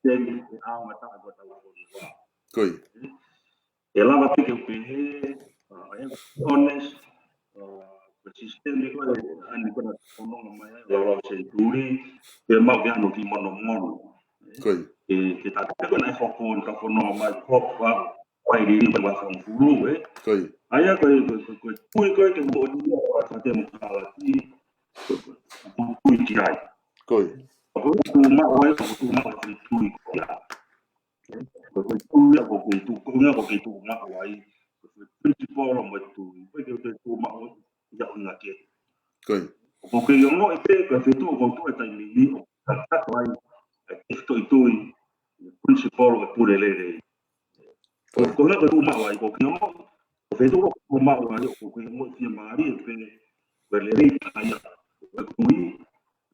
sisitemi ʻe ʻaonga taha ko e tau ako ni wā. Ko ia. ʻE lava pē ke u pehē, uh, I have to be honest, uh, ko e sisitemi ko ē ʻa eni ko ena fononga mai ai, lau lau senituli, ke mau ke ʻalu ki monomono. Ko ia. Ke, ke tā pē ko ena ʻe hoko ʻo ka fononga mai, ko e, ko e, ko e liliu ko e hongofulu, ē? Ko ia. ʻA ia ko e, ko e, ko e, ko e tui ko ē ke moʻoni ʻa e fakatemokalati, ko e, ko e tui ki ai. Ko ia. Ko e tuʻu maʻu ai, ko e tuʻu maʻu ai, ko e tui ki ai. Ko e, ko e tui ia, ko e, ko e tui ia, ko e tuʻu maʻu ai, ko e principle mo e tui, ko e, ko e tuʻu maʻu ai, ia ko e ngaahi. Ko ia. Ko e ongoʻi pē, ko e feituʻu ko ē ʻi he taimi ni, ʻoku kakato ai, ʻa e tefitoʻi tui, principle ʻo e pule lelei. Ko e, ko e ngaahi ko e tuʻu maʻu ai, ko e ongoʻi, ko e feituʻu ko ē ʻoku maʻu ai, ʻoku ongoʻi fiemālie pē, ko e lelei taha ia, ko e tui,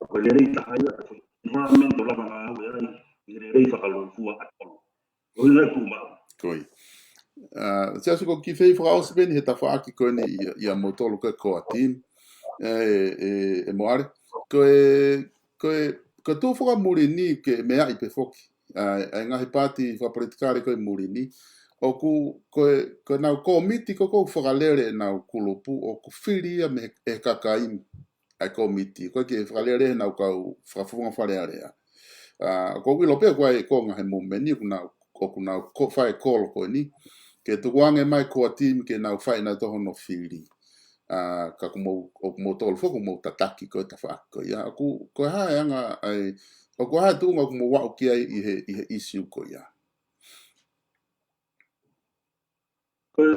ko e lelei taha ia, ko e environment ʻoku lava ngāue ai, ʻi he lelei fakalūkufua ʻa tonu. Ko e ngaahi tuʻu maʻu. Ko ia. Uh, Siaosi, ko e kiʻi fehuʻi fakaʻosi pē eni he tafaʻaki ko eni ia, ia moutolu ko e core team. ʻE, ʻe, ʻe Moale. Ko e, ko e, ko e tuʻu fakamuli ni ke meaʻi pē foki. ʻA e, ʻa e ngaahi paati fakapolitikale ko ē muli ni. ʻOku, ko e, ko ʻenau kōmiti ko ē ʻoku fakalele ʻenau kulupu ʻoku fili ia mei he, he kakai ʻa e kōmiti. Ko e ke fakalele ʻenau kau fakafofonga Fale Alea. ʻA, ʻoku ou ʻilo pē ko e konga he movement ni ʻoku nau, ʻoku nau ko fai kolo ko eni. Ke tukuange mai core team ke nau fai ʻenau tohono fili. ʻA, ka ʻoku mou, ʻoku moutolu foki ʻoku mou tataki ko e tafaʻaki ko ia. ʻOku, ko e hā e anga ai, ʻoku hā e tuʻunga ʻoku mou aʻu ki ai ʻi he, ʻi he issue ko ia. Ko e,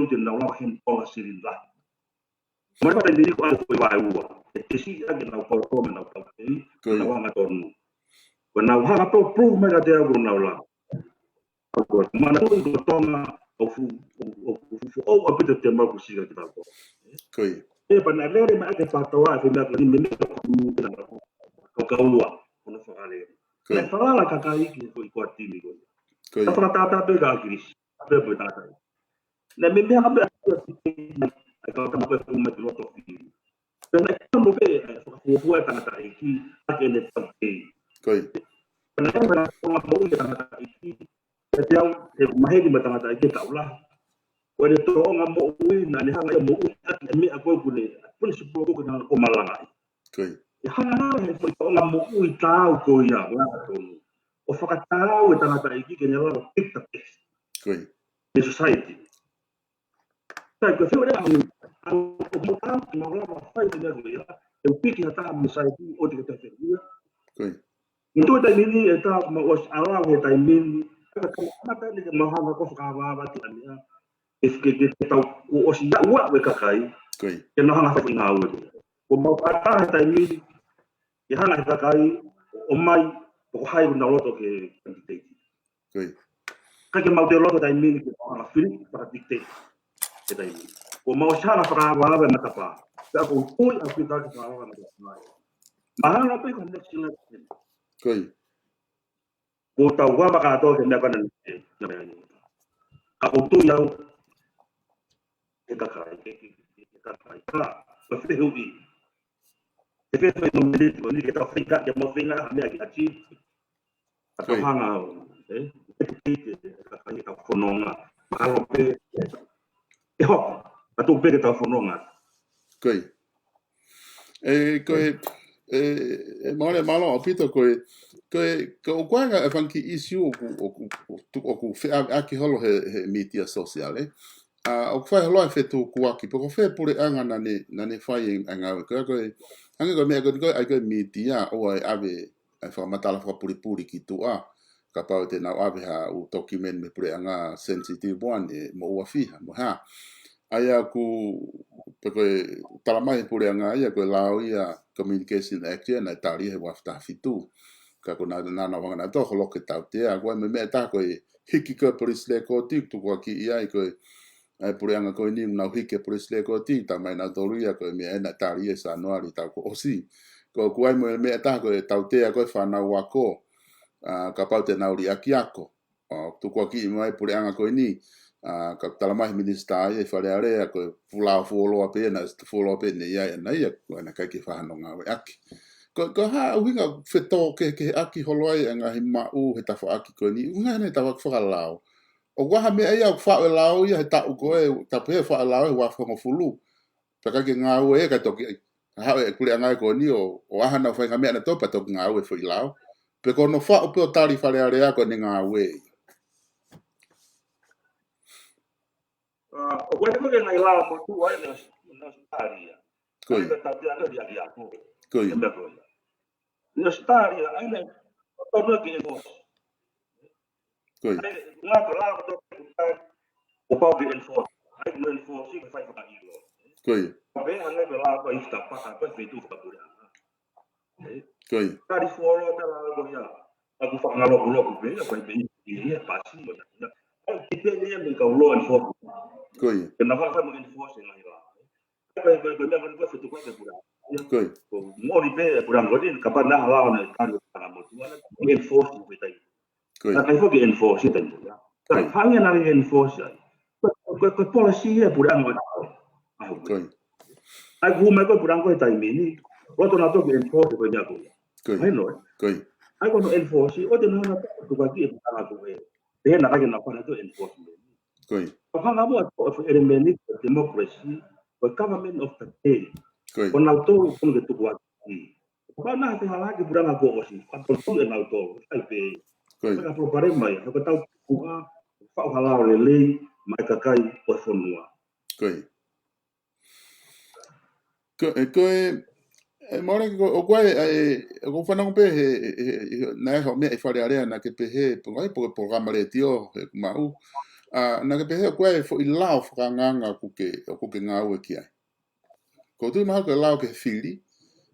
leleu te nau lava heni ʻo ʻola silini lahi. Mai fata ni ko ʻai foʻi vaeua. ʻE tesi ʻaki ʻenau koloa mo ʻenau tauteʻi, Ko ia. ʻenau hangatonu. Ko ʻenau hanga pē ʻo prove mai kiate au ko ʻenau lava. Ko e manatuʻi ko Tonga ʻoku fu-, ʻoku, ʻoku fuʻu foʻou ʻaupito te mau ku sika ki tau. Ko ia. ʻE pea naʻe lele mai ʻaki e PTOA e foʻi meʻa ko eni, meimei ko e kau kaua, ko hono fakalele. Ko ia. Naʻe falala e kakai ki he foʻi kuatimi ko ia. Ko ia. Ka fakatātā pē kia ʻAkilisi, pea mo e tangataʻeiki. Naʻe meimei hanga pē ʻa e kau tama ko ē ʻo ʻomai ki loto fili. Pea naʻe tonu pē ʻa e fakafuofua e tangataʻeiki ʻaki ʻene tauteʻi. Ko ia. Pea naʻe ʻi ai e tōʻonga moʻui e tangataʻeiki, kiate au, he maheni mo e tangataʻeiki he taʻu lahi. Ko ʻene tōʻonga moʻui naʻa ne hanga ʻe ia ʻo moʻui ʻaki e meʻa ko ē ʻoku ne, principle ko ē naʻa ne hanga ʻo malangaʻi. Ko ia. ʻE hanga naua he foʻi tōʻonga moʻui taau ko ia, ʻo angatonu, ʻo fakataau e tangataʻeiki ke ne lava ʻo pick the best Ko ia. in society. Sai, ko e fiu ʻe au, ʻa, ʻoku mau taau ke mau lava ʻo fai e meʻa ko ia, ʻe piki ha taha mei society ʻo te ko te fekua. Ko ia. Mo e taimi ni ʻe taha mau ʻosi ʻalu he taimi ni, ka kamata ni ke mau hanga ʻo fakaava atu ʻa e meʻa. ʻE ke, ke, ke tau kuo ʻosi ʻalu ʻa e kakai, Ko ia. ke nau hanga ʻo fai ngāue. Kuo mau ʻatā he taimi ni, ke hanga he kakai ʻo ʻomai, pe ko hai ʻoku nau loto ke dictate. Ko ia. Ka ke mau te loto taimi ni ke mau hanga fili, faka-dictate he taimi ni. Kuo mau ʻosi hanga ʻo fakaava e matapā. Pea ʻoku ou tui ʻaupito ke fakaava e matapā. Mahalo pē ko e next election. Ko ia. Kuo tau ava kātoa ki he meʻa ko ena ni, e, na meʻa ni. Ka ʻoku ou tui au, he kakai, he, he, he kakai. Ka, ka fehuʻi. He fehuʻi no miniti, ko eni ke tau feinga, ke mau feinga, ha meʻa ki ʻapi. Ka tau Ko ia. hanga au, e? He, he, he, he kakai, he kau fononga. Mahalo pē, ʻe hoko, ka tau pē ke tau fononga. Ko ia. ʻE, ko e, ʻe, ʻe, mālō, mālō ʻaupito ko e, ko e, ko e ʻoku ʻi ai e fanga kiʻi issue ʻoku, ʻoku, ʻoku, ʻoku feʻaveʻaki holo he, he mītia sōsiale, ē. ʻA, ʻoku fai holo e fetukuaki, pe ko fē puleʻanga naʻa ne, naʻa ne fai e, e ngāue. Ko e, ko e, hangē ko e meʻa ko eni ko e, ʻai ko e mītia, ʻoua ʻe ʻave, ʻa e fakamatala fakapulipuli ki tuʻa. Kapau te nau ʻave ha ʻū document mei he puleʻanga sensitive one, ʻe moʻua fiha, mo e hā. ʻA ia ʻoku, pe ko e tala mai he puleʻanga ia, ko e lao ia Communication Act ia, naʻe tali he ua afe taha fitu. Ka ko naʻa, naʻa, naʻa nau hanga nautolu ʻo holoki e tautea, ko e meʻa, meʻa ʻe taha ko e hiki ko e police record, tukuakiʻi ai ko e, ʻa e puleʻanga ko eni, nau hiki e police record, tala mai nautolu ia ko e meʻa ena naʻe tali ʻi Sānuali taʻu kuo ʻosi. Ko, ko e meʻa, meʻa ʻe taha ko e tautea ko e fānau ako, ʻa, kapau te nau liʻaki ako. ʻA, tukuakiʻi mai puleʻanga ko eni, ʻa, ka tala mai he minisitā ia ʻi Fale Alea, ko e fuʻu lao fuoloa pē, naʻe fuoloa pē naʻe ʻi ai ʻana ia, ko ʻena ʻikai ke fai hano ngāueʻaki. Ko, ko e hā ʻuhinga fetōkehekeheʻaki holo ai e ngaahi maʻu he tafaʻaki ko eni, ʻuhinga ʻene tafaʻaki fakalao. ʻOku ʻi ai ha meʻa ia ʻoku faʻu e lao ia he taʻu ko ē, tapu he faʻu e lao he ua afe hongofulu. Pea ʻikai ke ngāue ia, ka toki, haʻu e puleʻanga ko eni ʻo, ʻo ʻai hano faʻahinga meʻa naʻe topa toki ngāue foʻi lao. Pe ko hono faʻu pē ʻo tali Fale Alea ko ʻene ngāue ia. ʻA, ʻoku ʻi ai e ngaahi lao motuʻa ʻi ʻAositelēlia. Ko ia. ʻA ia ka tau pehē ʻa e liʻaki ako. Ko ia. E meʻa ko ia. ʻI ʻAositelēlia, ʻa ia naʻe totonu ke enforce. Ko ia. ʻA ia, ngaahi lao kotoa pē ʻoku tali, kuo pau ke enforce. ʻA ia, kuo enforce, ke fai fakaʻilo. Ko ia. Pea hangē ko e lao ko e ʻi he tapaka, ko e feituʻu fakapuleʻanga. Ko ia. Tali fuoloa tala ko ia. Aku fakangalokuloku pē ia, ko e pē ia, ia, pasi, ko ia. Ai, ki pē ia me kau law enforcement. Ko ia. Ke na faka mo enforce e ngaahi lao. Ko e, ko e, ko e meʻa ko eni ko e fetuku ke pura. Ko ia. Ko e. Ko mori pē e pura ko eni, kapau naʻe hala ona e tali ʻa e Fakamotu, ʻa e enforce ko e tai. Ko ia. Naʻe ʻikai foki enforce e taimi ia. Ko ia. Hangē naʻe enforce ai. Ko e, ko e, ko e policy ia e pura ko eni. Ko ia. ʻA ia kuo hū mai ko e pura ko e taimi ni. Loto naʻa tau ke enforce ko e meʻa ko ia. Ko ia. Mahino, ē? Ko ia. ʻA ia ko hono enforce, ʻoua te nau hanga ʻo tukuakiʻi e pura ko ē. Pehē naʻe ʻikai ke nau fana to enforcement. Ko ia. Ko e hanga muʻa ʻo toʻo e foʻi ʻelemēniti ʻo e democracy, ko e government of the day. Ko ia. Ko nautolu ʻoku totonu ke tukuakiʻi. Kapau naʻe fehālaaki e pura kuo ʻosi, fakatotonu ʻe nautolu, ʻikai pē. Ko ia. Ko e palopalema ia, ko ʻetau tukuakiʻi, faʻu ha lao lelei, maʻa e kakai ʻo e fonua. Ko ia. Ko e, ko e, ʻe Moʻale, ko, ʻoku ʻi ai, ʻa e, ʻoku ou fanongo pē he, he, he, he, naʻe ʻi ai ha meʻa ʻi Fale Alea naʻa ke pehē, pe ko e, pe ko e polokalama letiō, he ʻoku maʻu. ʻA, naʻa ke pehē ʻoku ʻi ai e foʻi lao fakaangaanga ʻoku ke, ʻoku ke ngāue ki ai. ʻOku ou tui mahalo ko e lao ki he fili.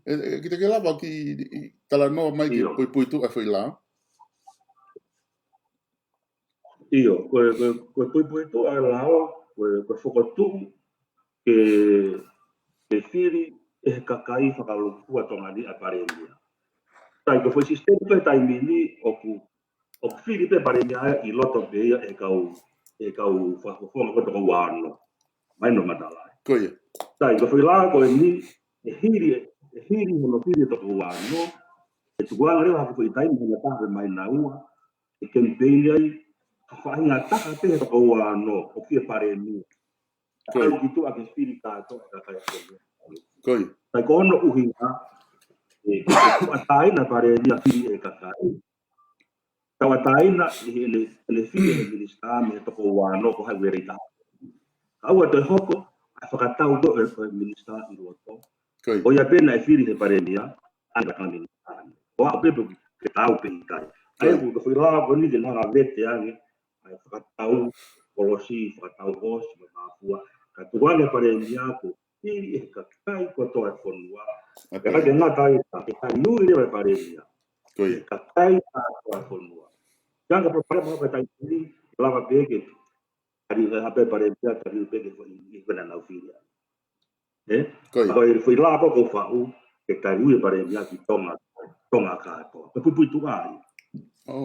ʻE, ʻe, kita ke lava ʻo kiʻi talanoa mai ki he ʻIo. puipuituʻa e foʻi lao. ʻIo, ko e, ko e, ko e puipuituʻa e lao, ko e, ko e fokotuʻu ke, ke fili ʻe he kakai fakalūkufua Tonga ni ʻa e palēmia. Sai, ko e foʻi sisitemi ko e taimi ni ʻoku, ʻoku fili pē palēmia ia ʻi loto pē ia ʻe he kau, ʻe he kau fakafofonga ko e toko ua ono. Mahino matala. Ko ia. Sai, ko e foʻi lao ko eni, ʻe hili, ʻe hili hono fili e toko ua ono, ʻe tukuange leva ha foʻi taimi, mahina taha pe mahina ua, ʻe kemipeini ai ha faʻahinga taha pē he toko ua ono ʻoku fie palēmia. Ko ia. ʻAlu ki tuʻa ke fili kātoa e kakai ʻo Tonga. Ko ia. Sai, ko hono ʻuhinga, ʻe, ke tauʻatāina e palēmia fili ʻe he kakai. Tauʻatāina ʻi heʻene, ʻene fili ʻe he minisitā mei he toko ua ono ko hai uere i taha. Ka ʻoua toe hoko ʻa e fakatau ko ē ʻo e minisitā ʻi loto. Ko ia. Ko ia pē naʻe fili ʻe he palēmia, ʻa e minisitā. ʻO aʻu pē pe ke tau pe ʻikai. ʻA ia ko e foʻi lao ko eni ke na hanga ʻo vete ange ʻa e fakatau, policy, fakatau ʻosi, mo e mafua. Ka tukuange e palēmia ko e fili ʻe he kakai kotoa e fonua. Pea ʻikai ke ngata ai, ke tali ui leva e palēmia. Ko ia. Kakai kotoa e fonua. Ka ko e palēmia ko e taimi ni, lava pē ke tali ui e palēmia, tali ui pē ke foʻi, ʻi he naʻa nau fili ai. Ē? Ko ia. Ka ko e foʻi lao ko ē ʻoku faʻu, ke tali ui e palēmia ki Tonga, Tonga kātoa. Ko e puipuituʻa ia. ʻO.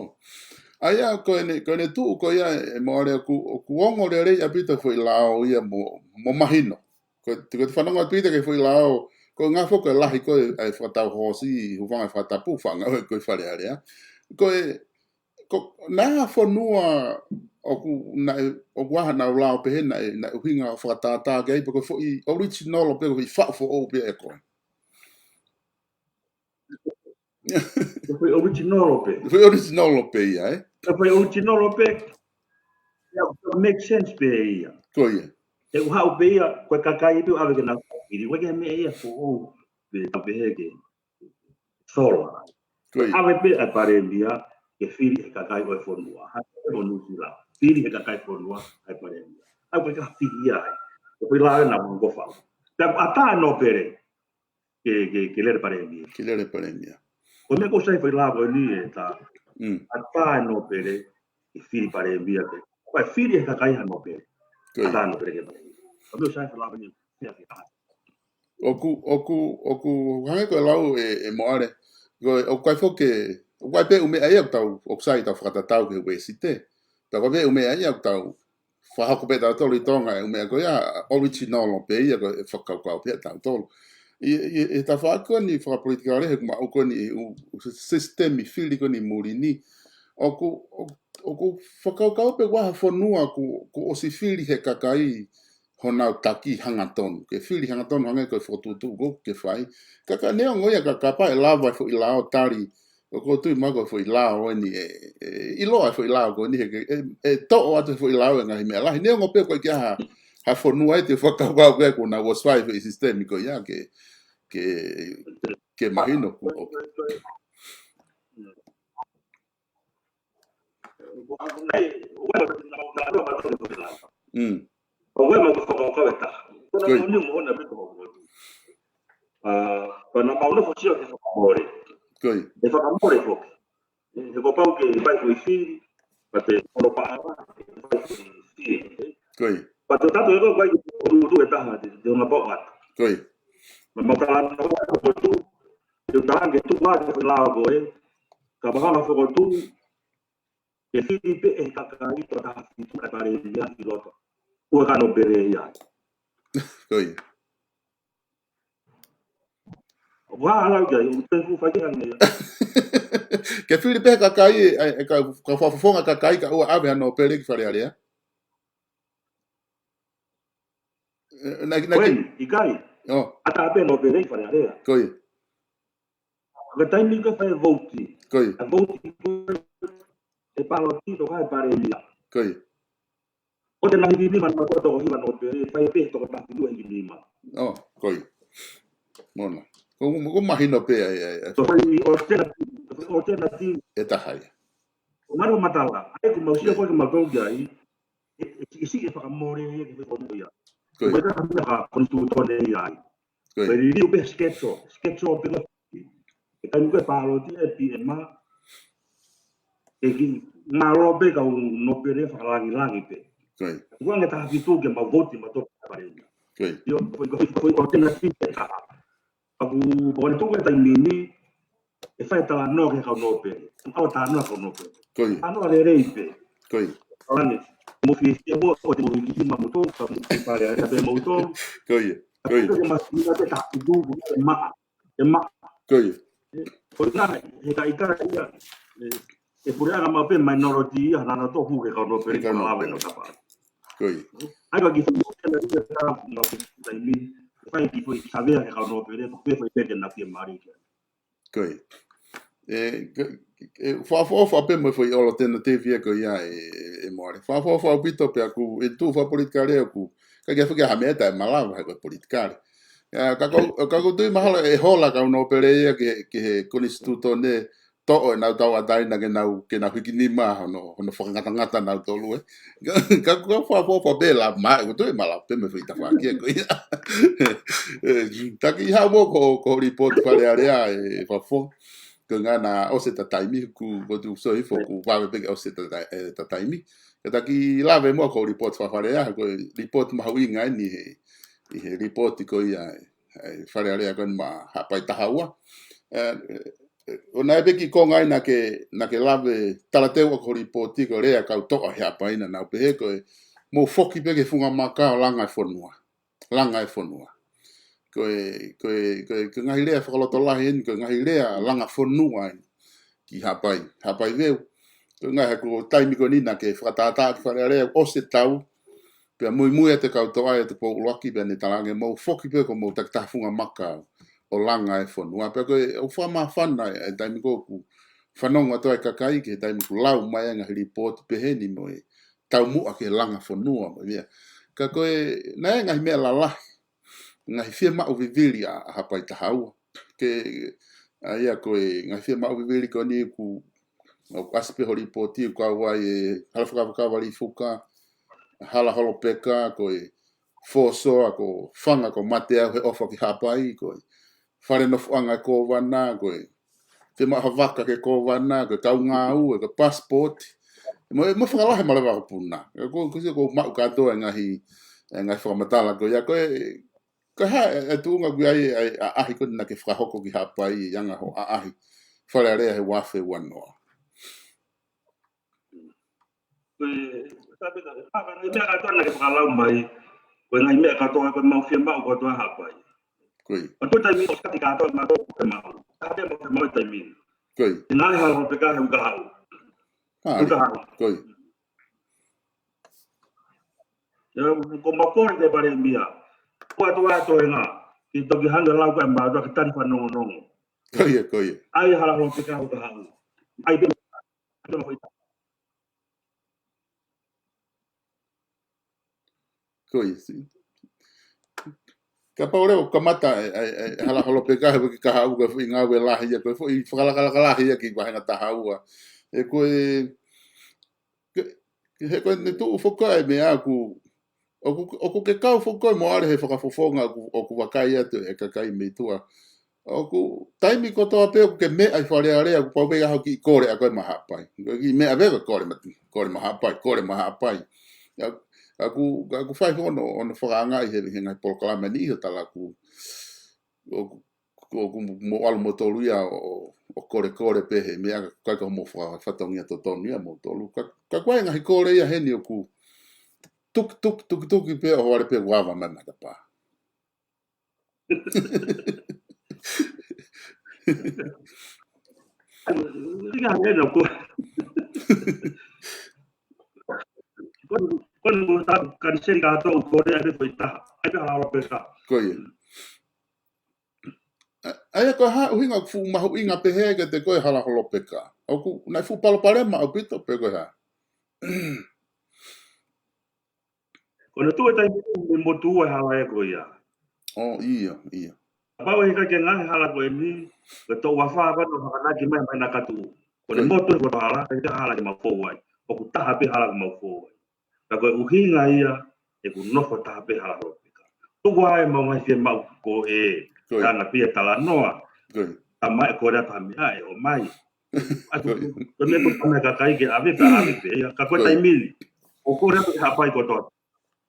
ʻA ia, ko ʻene, ko ʻene tuʻu ko ia ʻe Moʻale ʻoku, ʻoku ongo lelei ʻaupito e foʻi lao ia mo, mo mahino. Ko e, ko e fanongo ʻaupito ki he foʻi lao, ko e ngaahi foʻi ko e lahi ko ē ʻa e fakatau ʻosi, hūfanga he fakatapu, fanga ko ē Fale Alea. Ko e, ko, naʻe ʻi ai ha fonua ʻoku, naʻe, ʻoku ʻi ai haʻanau lao pehē naʻe, naʻe ʻuhinga fakatātā ki ai pe ko e foʻi original pē, ko e foʻi faʻu foʻou pē ʻe koe. Ko e foʻi original pē. Foʻi original pē ia, ē? Ko e foʻi original pē. Ia, make sense pē ia. Ko ia. ʻE ʻuhinga pē ia, ko e kakai pē ʻoku ʻave ke nau fili, ʻoku ʻikai ke meʻa ia foʻou, pe tau pehē ke sola. Ko ia. ʻAve pē ʻa e palēmia, ke fili ʻe he kakai ʻo e fonua. Hangē ko Nuʻusila. Fili ʻe he kakai fonua, ʻa e palēmia. ʻA ia ko e ka fili ia ai. Ko e foʻi lao ena mo ko fau. Pea ʻatā e nōpele. Ke, ke, ke lele palēmia. Ke lele palēmia. Ko e meʻa ʻoku sai foʻi lao ko eni ʻe tā. Mm. ʻAtā e nōpele, ke fili palēmia pē. Ko e fili ʻe he kakai ha nōpele. Ko ia. ʻAtā e nōpele ke palēmia. Ko e meʻa ʻoku sai foʻi lao ko eni, fia fia. ʻOku, ʻoku, ʻoku hangē ko e lau ʻe, ʻe Moʻale. Ko e, ʻoku ʻikai foki, ʻoku ʻikai pē ʻū meʻa ia ʻoku tau, ʻoku sai tau fakatatau ki he Uēsite. Ka ko e pē ʻū meʻa ia ʻoku tau fakahoko pē tautolu ʻi Tonga, ʻū meʻa ko ia original pē ia ko e fakakaukau pē tautolu. ʻI, ʻi, ʻi he tafaʻaki ko eni fakapolitikale he ʻoku maʻu ko eni ʻū, ʻū sisitemi fili ko eni muli ni. ʻOku, ʻo, ʻoku fakakaukau pē ʻoku ʻi ai ha fonua kuo, kuo ʻosi fili ʻe he kakai honau taki hangatonu. Ke fili hangatonu hangē ko e fokotuʻutuʻu ko ē ke fai. Ka, ka neongo ia ka, kapau ʻe lava e foʻi lao tali ʻOku ou tui mahalo ko e foʻi lao eni ʻe, ʻe, ʻiloa e foʻi lao ko eni he, ʻe, ʻe toʻo atu e foʻi lao e ngaahi meʻa lahi. Neongo pē ko e ʻikai ha, ha fonua ʻe te fakakaukau ko ē kuo nau ʻosi fai e foʻi sisitemi ko ia ke, ke, ke mahino. Mm. Ko ia. Ko ʻenau nofo sio ki he fakamole. Ko ia. He fakamole foki. He kuo pau ke fai ko e fili, pea te ono paʻanga, ke fai ko e fili. Ko ia. Pea te tatu e ko e ko e tuʻu e taha, te, te ono paʻanga. Ko ia. Naʻa mau talanoa ki he fokotuʻu, te u talaange tuʻu ā ki he foʻi lao ko ē, ka mahalo fokotuʻu, ke fili pē ʻe he kakai ʻe toko taha fitu ʻa e palēmia ʻi loto. ʻOua ʻe kau nōpele ia. Ko ia. ʻOku hala au ki ai, ʻoku te fuʻu fai ke hangē ia. Ke fili pē ʻe he kakai, ʻe, ʻe ka, ka fakafofonga kakai ka ʻoua ʻave ha nōpele ki Fale Alea. ʻE, naʻe, naʻe Ko eni, ʻikai. ʻO. ʻAtā pē nōpele ki Fale Alea. Ko ia. Ko e taimi ko ē fai e vouti. Ko ia. ʻA e vouti ko ē, ʻe paloti toko taha e palēmia. Ko ia. ʻOua te nau hiki nima, nau toko hiva nōpele, fai pē toko taha fitu ʻe hiki nima. ʻO, ko ia. Mona. Ko, ko, ko mahino pē ai, ai, ai. Ko e fai alternative, ko e fai alternative. ʻE taha ia. Ko e manu matala, ʻa ē ʻoku mau sio Ia. ko ē ke mau tau ki ai, ʻe, ʻe, ʻe siʻi ʻe fakamole ia ke fai ko ia. Ko ia. Ko e taha meʻa ka konisitūtone ia ai. Ko ia. Ko e liliu pē schedule, schedule pē ko e, ʻe taimi ko ē paloti ʻe PM, ʻe kiʻi ngalo pē kau nōpele fakalangilangi pē. Ko ia. Ko e ngaahi taha fitu ke mau vouti mautolu ki Fale Alea. Ko ia. ʻIo, ko e, ko e, ko e alternative ʻe taha. Pea ʻoku, pea ʻoku ne tuku e taimi ni, ʻe fai talanoa ki he kau nōpele. ʻOua talanoa kau nōpele. Ko ia. Talanoa lelei pē. Ko ia. Talanoa, mo fiefia mo, ʻoua te mo hiki nima moutolu, ka mo Fale Alea pē moutolu. Ko ia. Ko ia. Ko ia, mas, ina te ta, tu, tu, ʻe maʻa. ʻE maʻa. Ko ia. Ko e ngaahi, he ka ʻikai ia, ʻe, ʻe puleʻanga maʻu pē minority ia, naʻa nau tohu he kau nōpele, He kau kau lava nōpele. ʻi kapa. Ko ia. ʻAi ka ki fuʻu kena ia ka, ma ki taimi, fai ki fuʻu savea he kau nōpele, ko e fai pē ke na fie mari ke. Ko ia. ʻE, ko, ʻe, fakaʻofoʻofa pē mo e foʻi alternative ia ko ia ʻe, ʻe, ʻe Moale. Fakaʻofoʻofa ʻaupito pea ʻoku, ʻi he tuʻu fakapolitikale ʻoku, ʻikai ke fika ha meʻa taʻemalava he ko e politikale. ʻIa, ka ko, ka ʻoku ou tui mahalo ʻe hola kau nōpele ia ki he, ki he konisitūtone toʻo ʻenau tauʻatāina ke nau, ke nau hiki nima hono, hono fakangatangata nautolu ē. Ka, ka, ka fakaʻofoʻofa pē la ma, ʻoku ou tui malava pē mo e foʻi tafaʻaki ko ia. ʻE, taki haʻu mo ko, ko e report Fale Alea ʻe Fafo. Ko e ngaahi ʻosi ʻeta taimi, ʻoku, ʻoku ou tui ʻoku sio hifo, ʻoku vave pē ke ʻosi ʻeta ta-, ʻeta taimi. Ka taki lave mo ko e report Fale Alea, ko e report mahuʻinga eni he, ʻi he report ko ia, ʻe, Fale Alea ko eni maʻa Haʻapai taha ua. ʻE, ʻe, ʻo naʻe pē kiʻi konga ai naʻa ke, naʻa ke lave talateu ʻo ko e report ko e lea kau toʻa he Haʻapai naʻa nau pehē ko e mou foki pē ki he funga maka ʻo langa e fonua. Langa e fonua. Ko e, ko e, ko e, ko e ngaahi lea fakalotolahi eni, ko e ngaahi lea langa fonua eni. Ki Haʻapai, Haʻapai Veu. Ko e ngaahi ko e taimi ko eni naʻa ke fakatātā ki Fale Alea, ʻosi e tau, pea muimui atu e kau toʻa ʻi Tupou ʻUluaki, pea ne talaange mou foki pē ko mou takitaha funga maka ʻo langa e fonua. Pea ko e, ʻoku fakamāfana e, e taimi ko ē ʻoku fanongo atu ai e kakai, ki he taimi ʻoku lau mai e ngaahi report pehē ni mo e taumuʻa ki he langa fonua mo e meʻa. Ka ko e, naʻe ngaahi meʻa lalahi, ngaahi fiemaʻu vivili ʻa, ʻa Haʻapai taha ua. Ke, ʻa ia ko e ngaahi fiemaʻu vivili ko eni ʻoku, ʻoku ʻasi pē ho report ʻoku kau ai e hala fakavakavali fuka, hala holopeka, ko e fōsoa, ko e fanga ko Mateau he ʻofa ki Haʻapai, ko e fale nofoʻanga e kōvana, ko e fiemaʻu ha vaka ki he kōvana, ko e kau ngāue, ko e passport. Mo, mo fakalahi malava ko e puna. Ko, ko, ko, ko maʻu kātoa e ngaahi, e ngaahi fakamatala ko ia, ko e, ko e hā e, e tuʻunga ʻoku ʻi ai e, e ʻaʻahi ko eni naʻa ke fakahoko ki Haʻapai ʻi he anga hoʻo ʻaʻahi Fale Alea he ua afe ua noa. Ko e, ka peka, ka, ka, ngaahi meʻa kātoa naʻa ke fakalau mai, ko e ngaahi meʻa kātoa, ko e mau fiemaʻu kātoa Haʻapai. Ko ia. Pea ko e taimi ʻoku ʻikai kātoa mautolu ke mau. Ka pea mau ke mau taimi. Ko ia. Te ngali hala holopeka he ʻoku haʻu. ʻA, ʻoku haʻu. Ko ia. ʻIa, ko mau kole ki he palēmia. Ko atu atu e ngā. Ke toki hanga lau ko e mātuʻa ke tali fanongonongo. Ko ia, ko ia. ʻAi hala holopeka he ʻoku haʻu. ʻAi pē. Ko ia. Kapau leva ʻoku kamata e, e, e hala holopeka he ʻoku ke kahaʻu ko e foʻi ngāue lahi ia, ko e foʻi fakalakalaka lahi ia ki vāhenga taha ua. ʻE ko e, ke, ke he ko e ne tuʻu foki e meʻa ʻoku, ʻoku, ʻoku ke kau foki mo ale he fakafofonga ʻoku, ʻoku vakai atu e kakai mei tuʻa. ʻOku taimi kotoa pē ʻoku ke meʻa ʻi Fale Alea, ʻoku pau pē ke ʻaho kiʻi kole ʻa koe maʻa Haʻapai. Ko e kiʻi meʻa pē ko e kole maʻa, kole maʻa Haʻapai, kole maʻa Haʻapai. ʻA, ʻa ʻoku, ʻa ʻoku fai hono, hono fakaangaʻi he, he ngaahi polokalama ni ʻi ho talaku. ʻOku, ʻoku mou ʻalu moutolu ia ʻo, ʻo, ʻo kolekole pē he meʻa ka ʻikai ko hoʻomou faka-, fatongia totonu ia moutolu. Ka, ka ko e ngaahi kole ia heni ʻoku tuk, tuk, tuk, tuki pē ʻo vale pē ʻoku ava mai matapā. Ika hake no ko. Ko, ko no ta kaniseli ka tau kole ai pē foʻi taha. ʻAi pē hala holo pē ka. Ko ia. ʻA, ʻa ia ko e hā ʻuhinga ʻoku fuʻu mahuʻinga pehē kiate koe hala holo pē ka. ʻOku, naʻe fuʻu palopalema ʻaupito pe ko e hā. Ko e tuʻu e taimi ni mo tuʻu e hala ē ko ia. ʻO, ʻio, ʻio. Kapau ʻe ʻikai ke ngaahi hala ko eni, ko e toʻu afā pē naʻa nau hanga ʻaki mai, mai Nakatuʻu. Ko e Ko ia. motu e ko e hala, ʻikai ke hala ke mau fou ai. ʻOku taha pē hala ke mau fou ai. Ka ko e ʻuhinga ia, ʻeku nofo taha pē hala holo pē ka. Tuku ai mau ngaahi fiemaʻu ko ē, Ko ia. tanga pē ia talanoa. Ko ia. Tamaʻi ko rea pā meʻa ʻe ʻomai. ʻA tu, Ko ia. ko e meʻa ko e tamaʻi kakai ke ʻave pē, ʻave pē ia. Ka ko e Ko ia. taimi ni, ʻoku kole atu ki Haʻapai kotoa.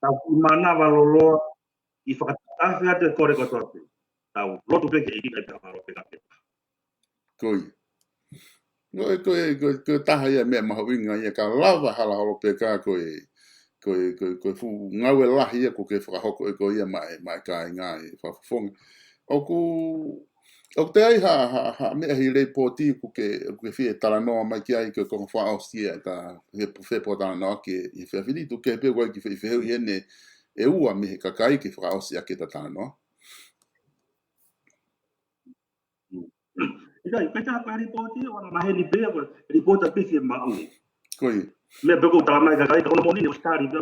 Tau kiʻi mānava loloa, ʻi fakatafe atu e kole kotoa pē. Tau lotu pē ke ʻEiki kae pehē hala holo pē ka pē. Ko ia. Ko e, ko e, ko e, ko e taha ia meʻa mahuʻinga ia ka lava hala holo pē ka ko e, ko e, ko e, ko e fuʻu ngāue lahi ia ʻoku ke fakahoko ʻe koe ia maʻa e, maʻa e kāinga ʻi Fakafofonga. ʻOku, ʻoku toe ʻi ai ha, ha, ha meʻa he lipooti ʻoku ke, ʻoku ke fie talanoa mai ki ai ko e konga fakaʻosi ʻeta, he pu-, fepo talanoa ke, he fefili tu ke pe ʻoku ʻi ai kiʻi fe-, fehuʻi heni ʻe ua mei he kakai ke fakaʻosi ʻaki ʻeta talanoa. ʻIkai, ʻikai tā ko e lipooti, ʻo ʻana maheni pē, ko e lipooti ʻa pisi e maʻu. Ko ia. Meʻa pē ʻoku talamai kakai, ka ko hono moʻoni ʻoku tali pē.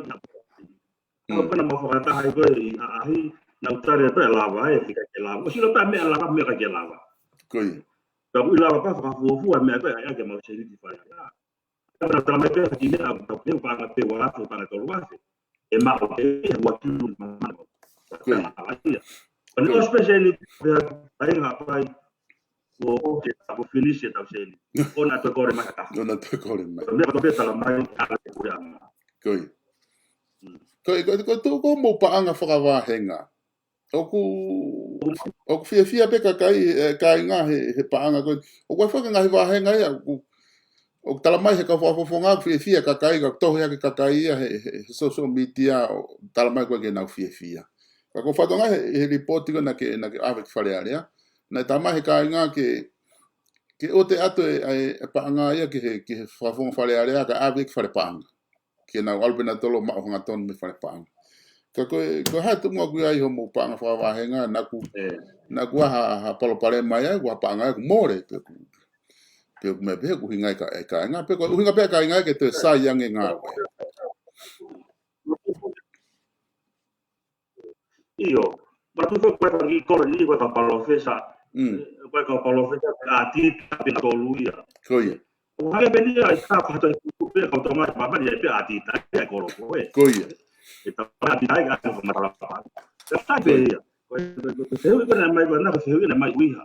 Mm. Ko ena mau fakataha ai ko e ʻi ʻaʻahi, nau tali pē lava, ē, ʻikai ke lava. ʻOsi ʻilo pē meʻa lava, meʻa ʻikai ke lava. Ko ia. Ka ʻoku ʻi lava pē fakafuofua meʻa pē, ʻai ke mau seniti fai. Ka nau talamai pē, ka ki meʻa, ka pē paʻanga pē ua afe, paʻanga tolu afe. ʻE maʻu pē ia ua kilu mano. Ko ia. Ala ia. Ko ia. Ko e special ni, pea, ʻai ngā pai, ʻo, ʻo, ke, ʻo finish e tau seni. ʻO na toe kole mai ka. ʻO na toe kole mai. Meʻa ko pē talamai, ʻa, ke kule ama. Ko ia. Mm. Ko ia, ko ia, ko ia, tuku hoʻomou paʻanga fakavāhenga. ʻOku, ʻoku fiefia pē kakai, e, kāinga he, he paʻanga ko ē. ʻOku ʻi ai foki e ngaahi vāhenga ia, ʻoku, ʻoku talamai he kau Fakafofonga ʻoku fiefia kakai, ka tohi hake kakai ia he, he, he social media ʻo talamai ko ē ke nau fiefia. Ka ko e fatongia he, he lipooti ko ē naʻa ke, naʻa ke ʻave ki Fale Alea. Naʻe talamai he kāinga ke, ke ʻoatu e, e, e paʻanga ia ki he, ki he Fakafofonga Fale Alea, kae ʻave ki Fale Paʻanga. Ke nau ʻalu pē nautolu ʻo maʻu hangatonu mei Fale Paʻanga. Ka ko e, ko e hā e tuʻunga ʻoku ʻi ai hoʻomou paʻanga fakavāhenga, naʻa ku, ʻe, naʻa ku ʻi ai ha, ha palopalema ia, ʻoku ʻi ai ha paʻanga ia ʻoku mole, pe ʻoku, pe ʻoku meʻa pē ʻoku ʻuhinga ia ki he kāinga, pe ko e ʻuhinga pē ʻa e kāinga ke toe sai ange ngāue. ʻIo, ma tu fo ko e fanga kiʻi kolo ni ko e kau palōfesa. Mm. Ko e kau palōfesa, ʻātita pē nautolu ia. Ko ia. ʻO hangē pē ia, ʻi he ka fata i kupu pē, kau Tonga, ma mani ai pē ʻātita, ʻi he kolo ko ē. Ko ia. ʻE ta ʻātita ai, ka ka matala pā. Ka tai pē ia. Ko e, ko e, ko e fehuʻi ko ē naʻe mai, ko e na ko e fehuʻi naʻe mai ʻUiha.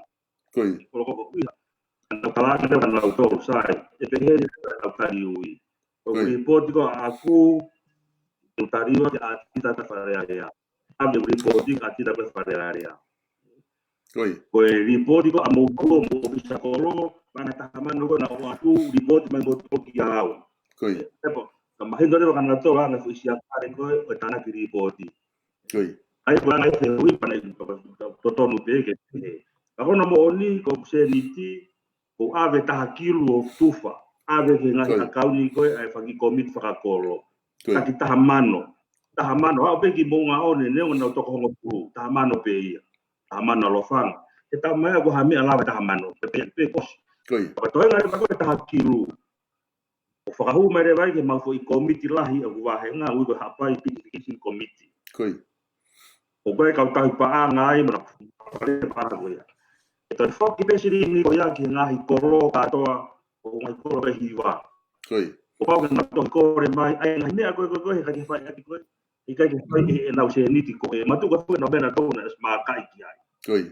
Ko ia. Kolo ko ʻUiha. Ka nau kalake pē, ka nau tō, sai. ʻE pehē ni, ka nau tali ui. Ko e Ko ia. lipooti ko ē ʻaʻaku, ʻe tali ua ke ʻātita ta Fale Alea. ʻA e lipooti ka ʻātita ko ē Fale Alea. Ko ia. Ko e lipooti ko ē ʻa moutolu, mo e ʻōfisa kolo, mana taha mano ko ē naʻa ʻoatu, lipooti mai moutolu kia au. Ko ia. ʻE pau, ka mahino leva ka nau tō anga fuʻu siakale ko ē, ʻo e tānaki lipooti. Ko ia. ʻA ia ko e anga e fehuʻi pea naʻe totonu pē ke pehē. Ka ko hono moʻoni, ko e seniti, ko e ʻave taha kilu ʻo tufa, ʻave ki he ngaahi Ko ia. ʻakauni ko ē ʻa e fanga kiʻi kōmiti fakakolo. Ko ia. Taki taha mano. Taha mano, aʻu pē ki Moʻungaʻone, neongo naʻa nau toko hongofulu, taha mano pē ia. Taha mano ʻa Lofanga. He talamai ʻoku ʻi ai ha meʻa lava taha mano, pe, pe, pe kosi. Ko ia. Ka ko e toenga leva ko ē taha kilu. ʻO fakahū mai leva ia ki heʻemau foʻi kōmiti lahi ʻoku vāhenga, ui ko e Haʻapai Beautification Committee. Ko ia. ʻOku ʻi ai e kau tauhi paʻanga ai, mana pale paʻanga ko ia. ʻE toe foki pē silini ko ia ki he ngaahi kolo kātoa, ʻo e ngaahi kolo ʻe hiva. Ko ia. ʻO pau ke nau tohi kole mai, ʻai ngaahi meʻa ko ē, ko ē, ko ē, he ʻikai ke fai ʻaki ko ē, he ʻikai ke fai ʻe, ʻenau seniti ko ē. Mātuʻaki ko ē ʻenau meʻa naʻa nau tō na smart kai ki ai. Ko ia.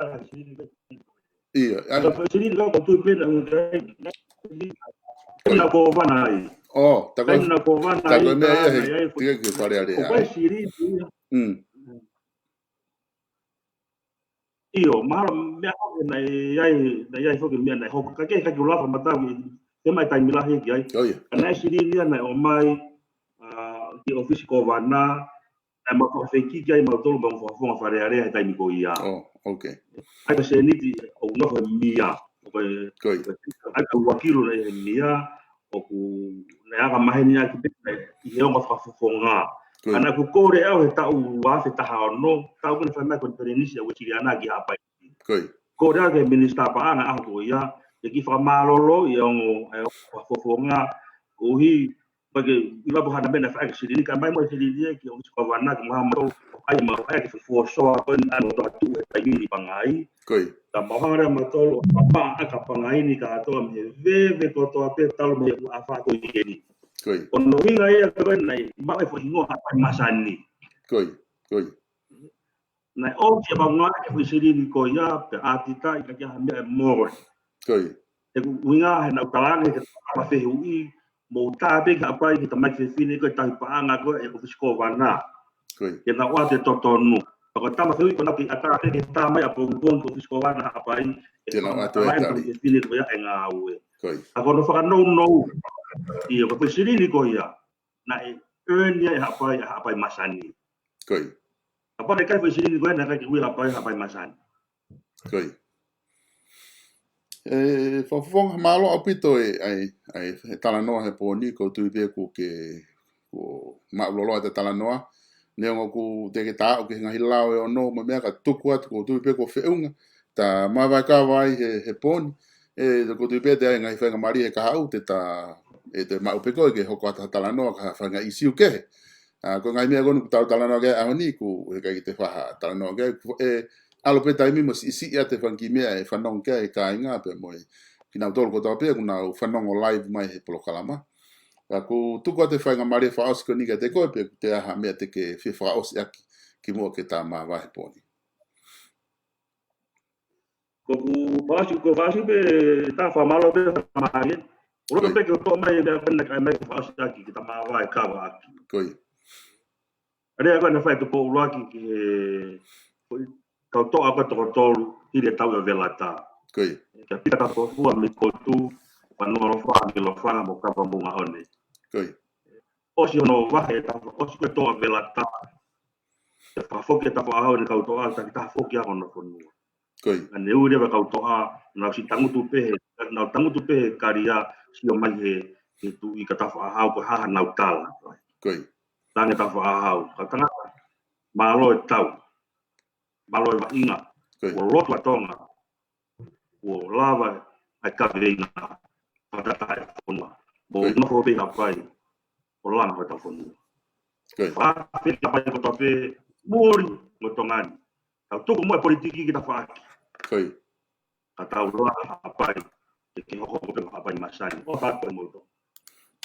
Ia, ʻa, Ka ko e silini ka ko tui pena, ʻe, ʻe, ʻe, ʻe, na ko vana ai. ʻO, ta ko, Kai na ko vana ta ai, ko e meʻa ia he, na ia ko tika ke Fale Alea ko ai. Kai silini ia. Mm. ʻIo, mahalo meʻa ko ē naʻe ʻi ai, naʻe ʻi ai foki meʻa naʻe hoko. Ka ke, ka ke ʻuluaki fakamatala, he mai taimi lahi ki ai. ʻO ia. Ka naʻe silini ia naʻe ʻomai, ʻa, ki ʻōfisi Kōvana, naʻe mau fakafekiki ai mautolu mo e ongo fakafofonga Fale Alea he taimi ko ia. ʻO, okay. ʻA ia ko e sēniti ʻoku nofo he mia. Ko e, Ko ia. ko e, ʻa ia ko e ua kilu naʻe ʻi he mia, ʻoku ne aka maheni ʻaki pē ʻi he ongo fakafofonga. Ko ia. ʻA ia naʻa ku kole au he taʻu ua afe taha ono, taʻu ko ē naʻe fai mai ai e konifelenisi ʻa Uēsiliana ki Haʻapai. Ko ia. Kole au ki he minisitā paʻanga ʻaho ko ia, ke kiʻi fakamālōlō ʻi he ongo, ʻa e ongo fakafofonga, koeʻuhi, ʻoku ʻikai ke ʻi ai ha meʻa naʻe fai ki he silini, ka mai mo e silini ia ki ʻōfisi Kōvana ke maha mautolu, ʻai mautolu, ʻai ke fuofua soa ko eni ʻa e ongo toʻa tuʻu he taimi ni Pangai. Ko ia. Ka mau hanga leva mautolu ʻo fakaʻaka Pangai ni kātoa mei he veve kotoa pē talu mei he ʻaho ko eni. Ko ia. Ko hono ʻuhinga ia ko ē naʻe maʻu e foʻi hingoa Haʻapai Masani. Ko ia. Ko ia. Naʻe ʻosi ʻa e maʻunga e foʻi silini ko ia, pea ʻātitaʻi ka ke ha meʻa ʻe mole. Ko ia. He ko e ʻuhinga he naʻa ku talaange ki he tama fehuʻi, mou tā pē ki Haʻapai ki he tamaiki fefine ko e tauhi paʻanga ko ē ʻa e ʻōfisi Kōvana. Ko ia. Ke nau ʻoatu e totonu. Pea ko e tama fehuʻi ko ena ke ʻatā pē ke tā mai ʻapongipongi ki ʻōfisi Kōvana Haʻapai, ʻe Ke nau ʻoatu e fakamatalaʻi e tali. tamaiki fefine ko ia e ngāue. Ko ia. Ka ko hono fakanounou, ʻio, ko e foʻi silini ko ia, naʻe earn ia ʻe Haʻapai, ʻa Haʻapai Masani. Ko ia. Kapau naʻe ʻikai foʻi silini ko ē, naʻe ʻikai ke ui Haʻapai, Haʻapai Masani. Ko ia. ʻE, fakafofonga, mālō ʻaupito e, ʻa e, ʻa e, e talanoa he pō ni, ʻoku ou tui pē kuo ke, kuo māʻuloloa ʻeta talanoa. Neongo ʻoku teʻeki ke ta aʻu ki he ngaahi lao ʻe ono mo e meʻa, ka tuku atu, ʻoku ou tui pē kuo feʻunga, ta māvae kava ai he, he pō ni. ʻE, ʻoku ou tui pē te ʻi ai e ngaahi faingamālie he kahaʻu, te ta, ʻe te maʻu pē koe ke hoko atu ha talanoa, ki ha faʻahinga ʻīsiu kehe. ʻA, ko e ngaahi meʻa ko eni ʻoku tau talanoa ki ai he ʻaho ni, ʻoku ʻikai ke te faʻa talanoa ki ai, ʻoku, ʻe, ʻalu pē taimi mo siʻisiʻi atu e fanga kiʻi meʻa ʻe fanongo ki ai e kāinga pea mo e kinautolu kotoa pē ʻoku nau fanongo live mai he polokalama. Ka ʻoku tuku atu e faingamālie fakaʻosi ko eni kiate koe, pe ʻoku toe ʻi ai ha meʻa te ke fie fakaʻosi ʻaki kimuʻa ke ta māvae he pō ni. Ko ʻeku fakaʻosi, ko e fakaʻosi pē, ta fakamālō pē, fakamālō. ʻOku ou loto Ko ia. pē ke u toʻo mai e meʻa ko ena kae ʻai mai ke fakaʻosi ʻaki, ke ta māvae kava ʻaki. Ko ia. ʻA ia ko ena fai tuku ʻuluaki ki he, ko e kau toʻa ko ē toko tolu, hili e tauʻi ʻo Velata. Ko ia. Kia Pita Kapofua mei Potu, Fanualofa mei Lofa, mo Kava Moʻungaʻone. Ko ia. ʻOsi hono vahe, ta ʻosi ko ē toʻa Velata, ʻe fakafoki e tafaʻahau ʻene kau toʻa, taki taha foki ʻa hono fonua. Ko ia. Naʻa ne ui leva e kau toʻa, nau siʻi tangutu pē he, nau tangutu pē he kalia, sio mai he, he tuʻi ka tafaʻahau ko e hā haʻanau tala. Ko ia. Tange tafaʻahau. Ka tangata, mālō e tau. Mālō e vaʻinga. Ko ia. Kuo lotu ʻa Tonga. Kuo lava ʻa e kaveinga. Fakataha e fonua. Mo Ko ia. nofo pē Haʻapai. ʻO langa hotau fonua. Ko ia. Fakafeʻiloaki Haʻapai kotoa pē, muli mo Tonga ni. Tau tuku muʻa e politiki ke ta faʻaki. Ko ia. Ka tau langa Haʻapai, ke ke hoko ko e Haʻapai Masani. ʻO faʻaki mo to.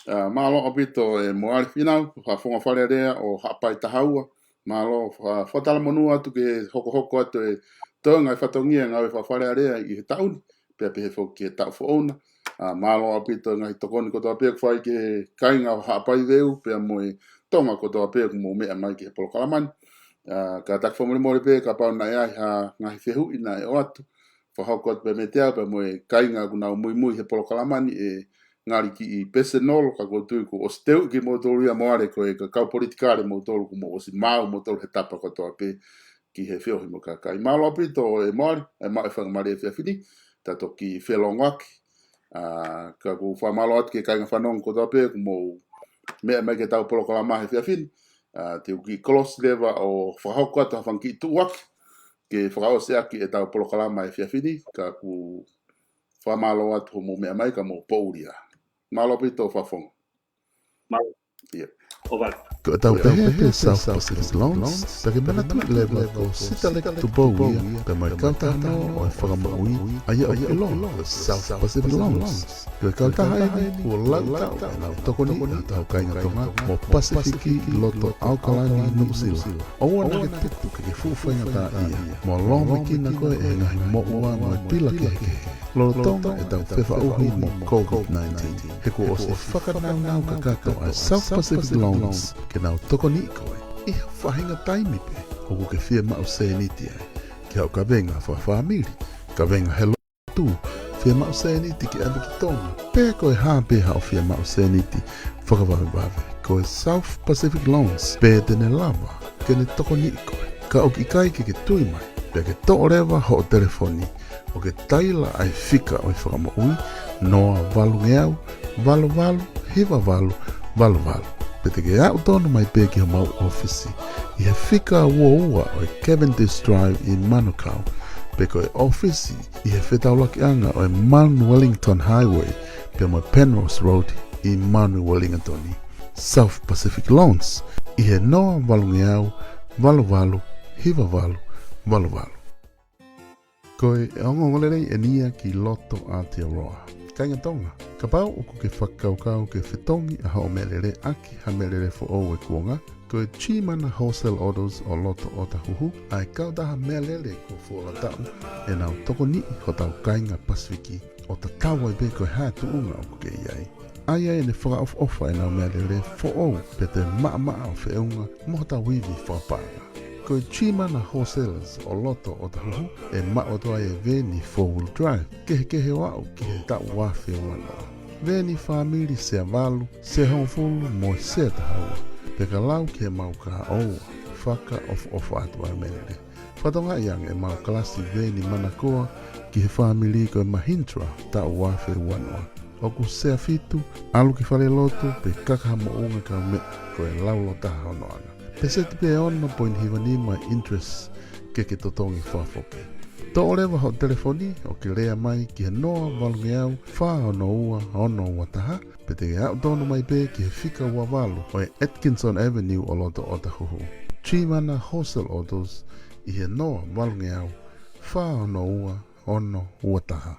ʻA, mālō ʻaupito e Moali Fīnau, fakafofonga Fale Alea ʻo Haʻapai Taha Ua. Mālō, fa-, fakatalamonū atu ki he hokohoko atu e toenga e fatongia e ngāue faka-Fale Alea ʻi he taʻu ni, pea pehē foki ki he taʻu foʻou na. ʻA, mālō ʻaupito e ngaahi tokoni kotoa pē ʻoku fai ki he kāinga ʻo Haʻapai Veu, pea mo e Tonga kotoa pē ʻoku mou meʻa mai ki he polokalama ni. ʻA, kātaki fakamolemole pē kapau naʻe ʻi ai ha ngaahi fehuʻi naʻe ʻoatu, fakahoko atu pē meiate au pea mo e kāinga ʻoku nau muimui he polokalama ni, ʻe ngali kiʻi pēsonolo, ka ʻoku ou tui kuo ʻosi teuʻi kimoutolu ia Moale, ko e kakai politikale moutolu, kuo mou ʻosi maau moutolu he tapa kotoa pē ki he feohi mo e kakai. Mālō ʻaupito ʻe Moale, ʻe maʻu e faingamālie he efiafi ni, ta toki felongoaki. ʻA, ka ʻoku ou fakamālō atu ki he kāinga fanongo kotoa pē kuo mou meʻa mai ki heʻetau polokalama he efiafi ni. ʻA, te u kiʻi close leva ʻo fakahoko atu ha fanga kiʻi tuʻuaki ke fakaʻosi ʻaki ʻetau polokalama he efiafi ni, ka ʻoku ou fakamālō atu hoʻomou meʻa mai ka mou poʻuli ā. Mālō ʻaupito Fafonga. Mālō. ʻIo. ʻOfa. Ko ʻetau pehē pē South Pacific Loans, pea ke manatuʻi leva ko Sitaleki Tupou ia, pea mo e kautaha noa ʻo e fakamoʻui, ʻa ia ʻoku ʻiloa ko South Pacific Loans. Ko e kautaha eni kuo laui taʻu ʻenau tokoniʻi ʻa hotau kāinga Tonga mo Pasifiki ʻi loto ʻAokalani, Nuʻusila. ʻOua naʻa ke tuku ke ke fuʻu faingataʻaʻia mo lōmekina koe ʻe he ngaahi moʻua mo e pila kehekehe lolotonga ʻetau fefaʻuhi mo COVID nineteen, he kuo ʻosi fakanaunau kakato ʻa e South Pacific Loans ke nau tokoniʻi koe ʻi ha faʻahinga taimi pē ʻoku ke fiemaʻu sēniti ai, ki haʻo kavenga fakafāmili, kavenga he lotu, fiemaʻu sēniti ke ʻave ki Tonga, pe ko e hā pē haʻo fiemaʻu sēniti fakavavevave, ko e South Pacific Loans pē te ne lava ke ne tokoniʻi koe. Ka ʻoku ʻikai ke ke tui mai, pea ke toʻo leva hoʻo telefoni ʻo ke taila ʻa e fika ʻo e fakamoʻui, noa valungeau, valu valu, hiva valu, valu valu. Pe te ke aʻu tonu mai pē ki homau ʻōfisi ʻi he fika ua ua ʻo e Cavendish Drive ʻi Manukau, pe ko e ʻōfisi ʻi he fetaulakiʻanga ʻo e Mount Wellington Highway pea mo e Penrose Road ʻi Mount Wellington. South Pacific Loans ʻi he noa valungeau, valu valu, hiva valu, valu valu. Ko e ongoongolelei eni ia ki loto Aotearoa. Kāinga Tonga, kapau ʻoku ke fakakaukau ke fetongi ʻa hoʻo meʻalele ʻaki ha meʻalele foʻou ʻi he kuonga, ko e Chimana Wholesale Autos ʻo loto Otahuhu ʻa e kautaha meʻalele kuo fuoloa taʻu ʻenau tokoniʻi hotau kāinga Pasifiki, ʻo tatau ai pē ko e hā e tuʻunga ʻoku ke ʻi ai. ʻA ia ʻe ne fakaʻofoʻofa ʻenau meʻalele foʻou pea toe maʻamaʻa ʻo feʻunga mo hotau ivi fakapaʻanga. Ko e Chimana Wholesalers ʻo loto Otahuhu ʻe maʻu atu ai e veeni four wheel drive kehekehe ʻo aʻu ki he taʻu ua afe ua noa. Veeni fāmili sea valu, sea hongofulu mo e sea taha ua, pea ka lau ki heʻemau kahaʻu ʻoua, fakaʻofoʻofa atu ʻa e meʻalele. Fakatokangaʻi ange ʻemau kalasi veeni manakoa ki he fāmili ko e Mahindra taʻu ua afe ua noa. ʻOku sea fitu, ʻalu ki falelotu, pe kaka ha moʻunga kae meʻa ko e laulo taha hono ʻana. Peseti pē ono poini hiva nima interest ke ke totongi fakafoki. Toʻo leva hoʻo telefoni ʻo ke lea mai ki he noa valungeau, fā ono ua, ono ua taha, pe te ke aʻu tonu mai pē ki he fika ua valu ʻo e Atkinson Avenue ʻo loto Otahuhu. Chimana Wholesale Autos ʻi he noa valungeau, fā ono ua, ono ua taha.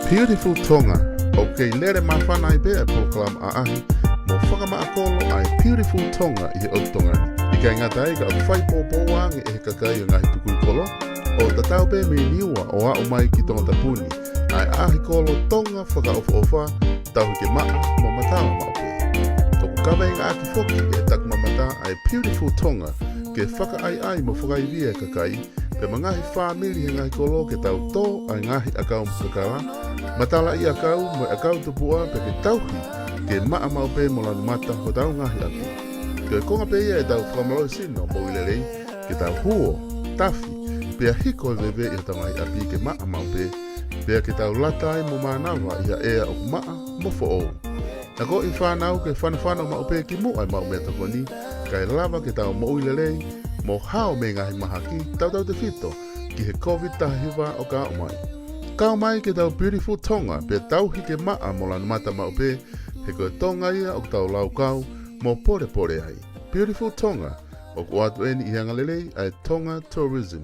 Beautiful Tonga, ʻoku kei lele māfana ai pē ʻa e polokalama ʻaʻahi mo fakamaʻa kolo ʻa e Beautiful Tonga ʻi he ʻotu Tonga ni. ʻIkai ngata ai ka ʻoku fai pōpōua ange ʻe he kakai ʻo e ngaahi tukui kolo, ʻo tatau pē mei Niua ʻo aʻu mai ki Tongatapu ni, ʻa e ʻaʻahi kolo Tonga fakaʻofoʻofa, tauhi ke maʻa mo matala maʻu pē. ʻOku kaveingaʻaki foki ʻe he takimamata ʻa e Beautiful Tonga ke fakaʻaiʻai mo fakaivia e kakai, pea mo e ngaahi fāmili he ngaahi kolo ke tau tō ʻa e ngaahi ʻakau mokakala, matalaʻiʻakau mo e ʻakau tupuʻa pea ke tauhi ke maʻa maʻu pē mo lanu mata hotau ngaahi ʻapi. Ko e konga pē ia ʻetau fakamālohisino moʻui lelei, ke tau huo, tafi, pea hiko e veve ʻi hotau ngaahi ʻapi ke maʻa maʻu pē, pea ke tau lata ai mo mānava ʻi ha ʻea ʻoku maʻa mo foʻou. Akoʻi fānau ke fanofano maʻu pē ki muʻa ʻemau meʻatokoni, kae lava ke tau moʻui lelei mo hao mei he ngaahi mahaki, tautautefito ki he COVID taha hiva ʻoku aʻu mai. Kau mai ki heʻetau Beautiful Tonga pea tauhi ke maʻa mo lanu mata maʻu pē, he ko e Tonga ia ʻoku tau laukau mo pōlepole ai. Beautiful Tonga, ʻoku ʻoatu eni ʻi he angalelei ʻa e Tonga Tourism.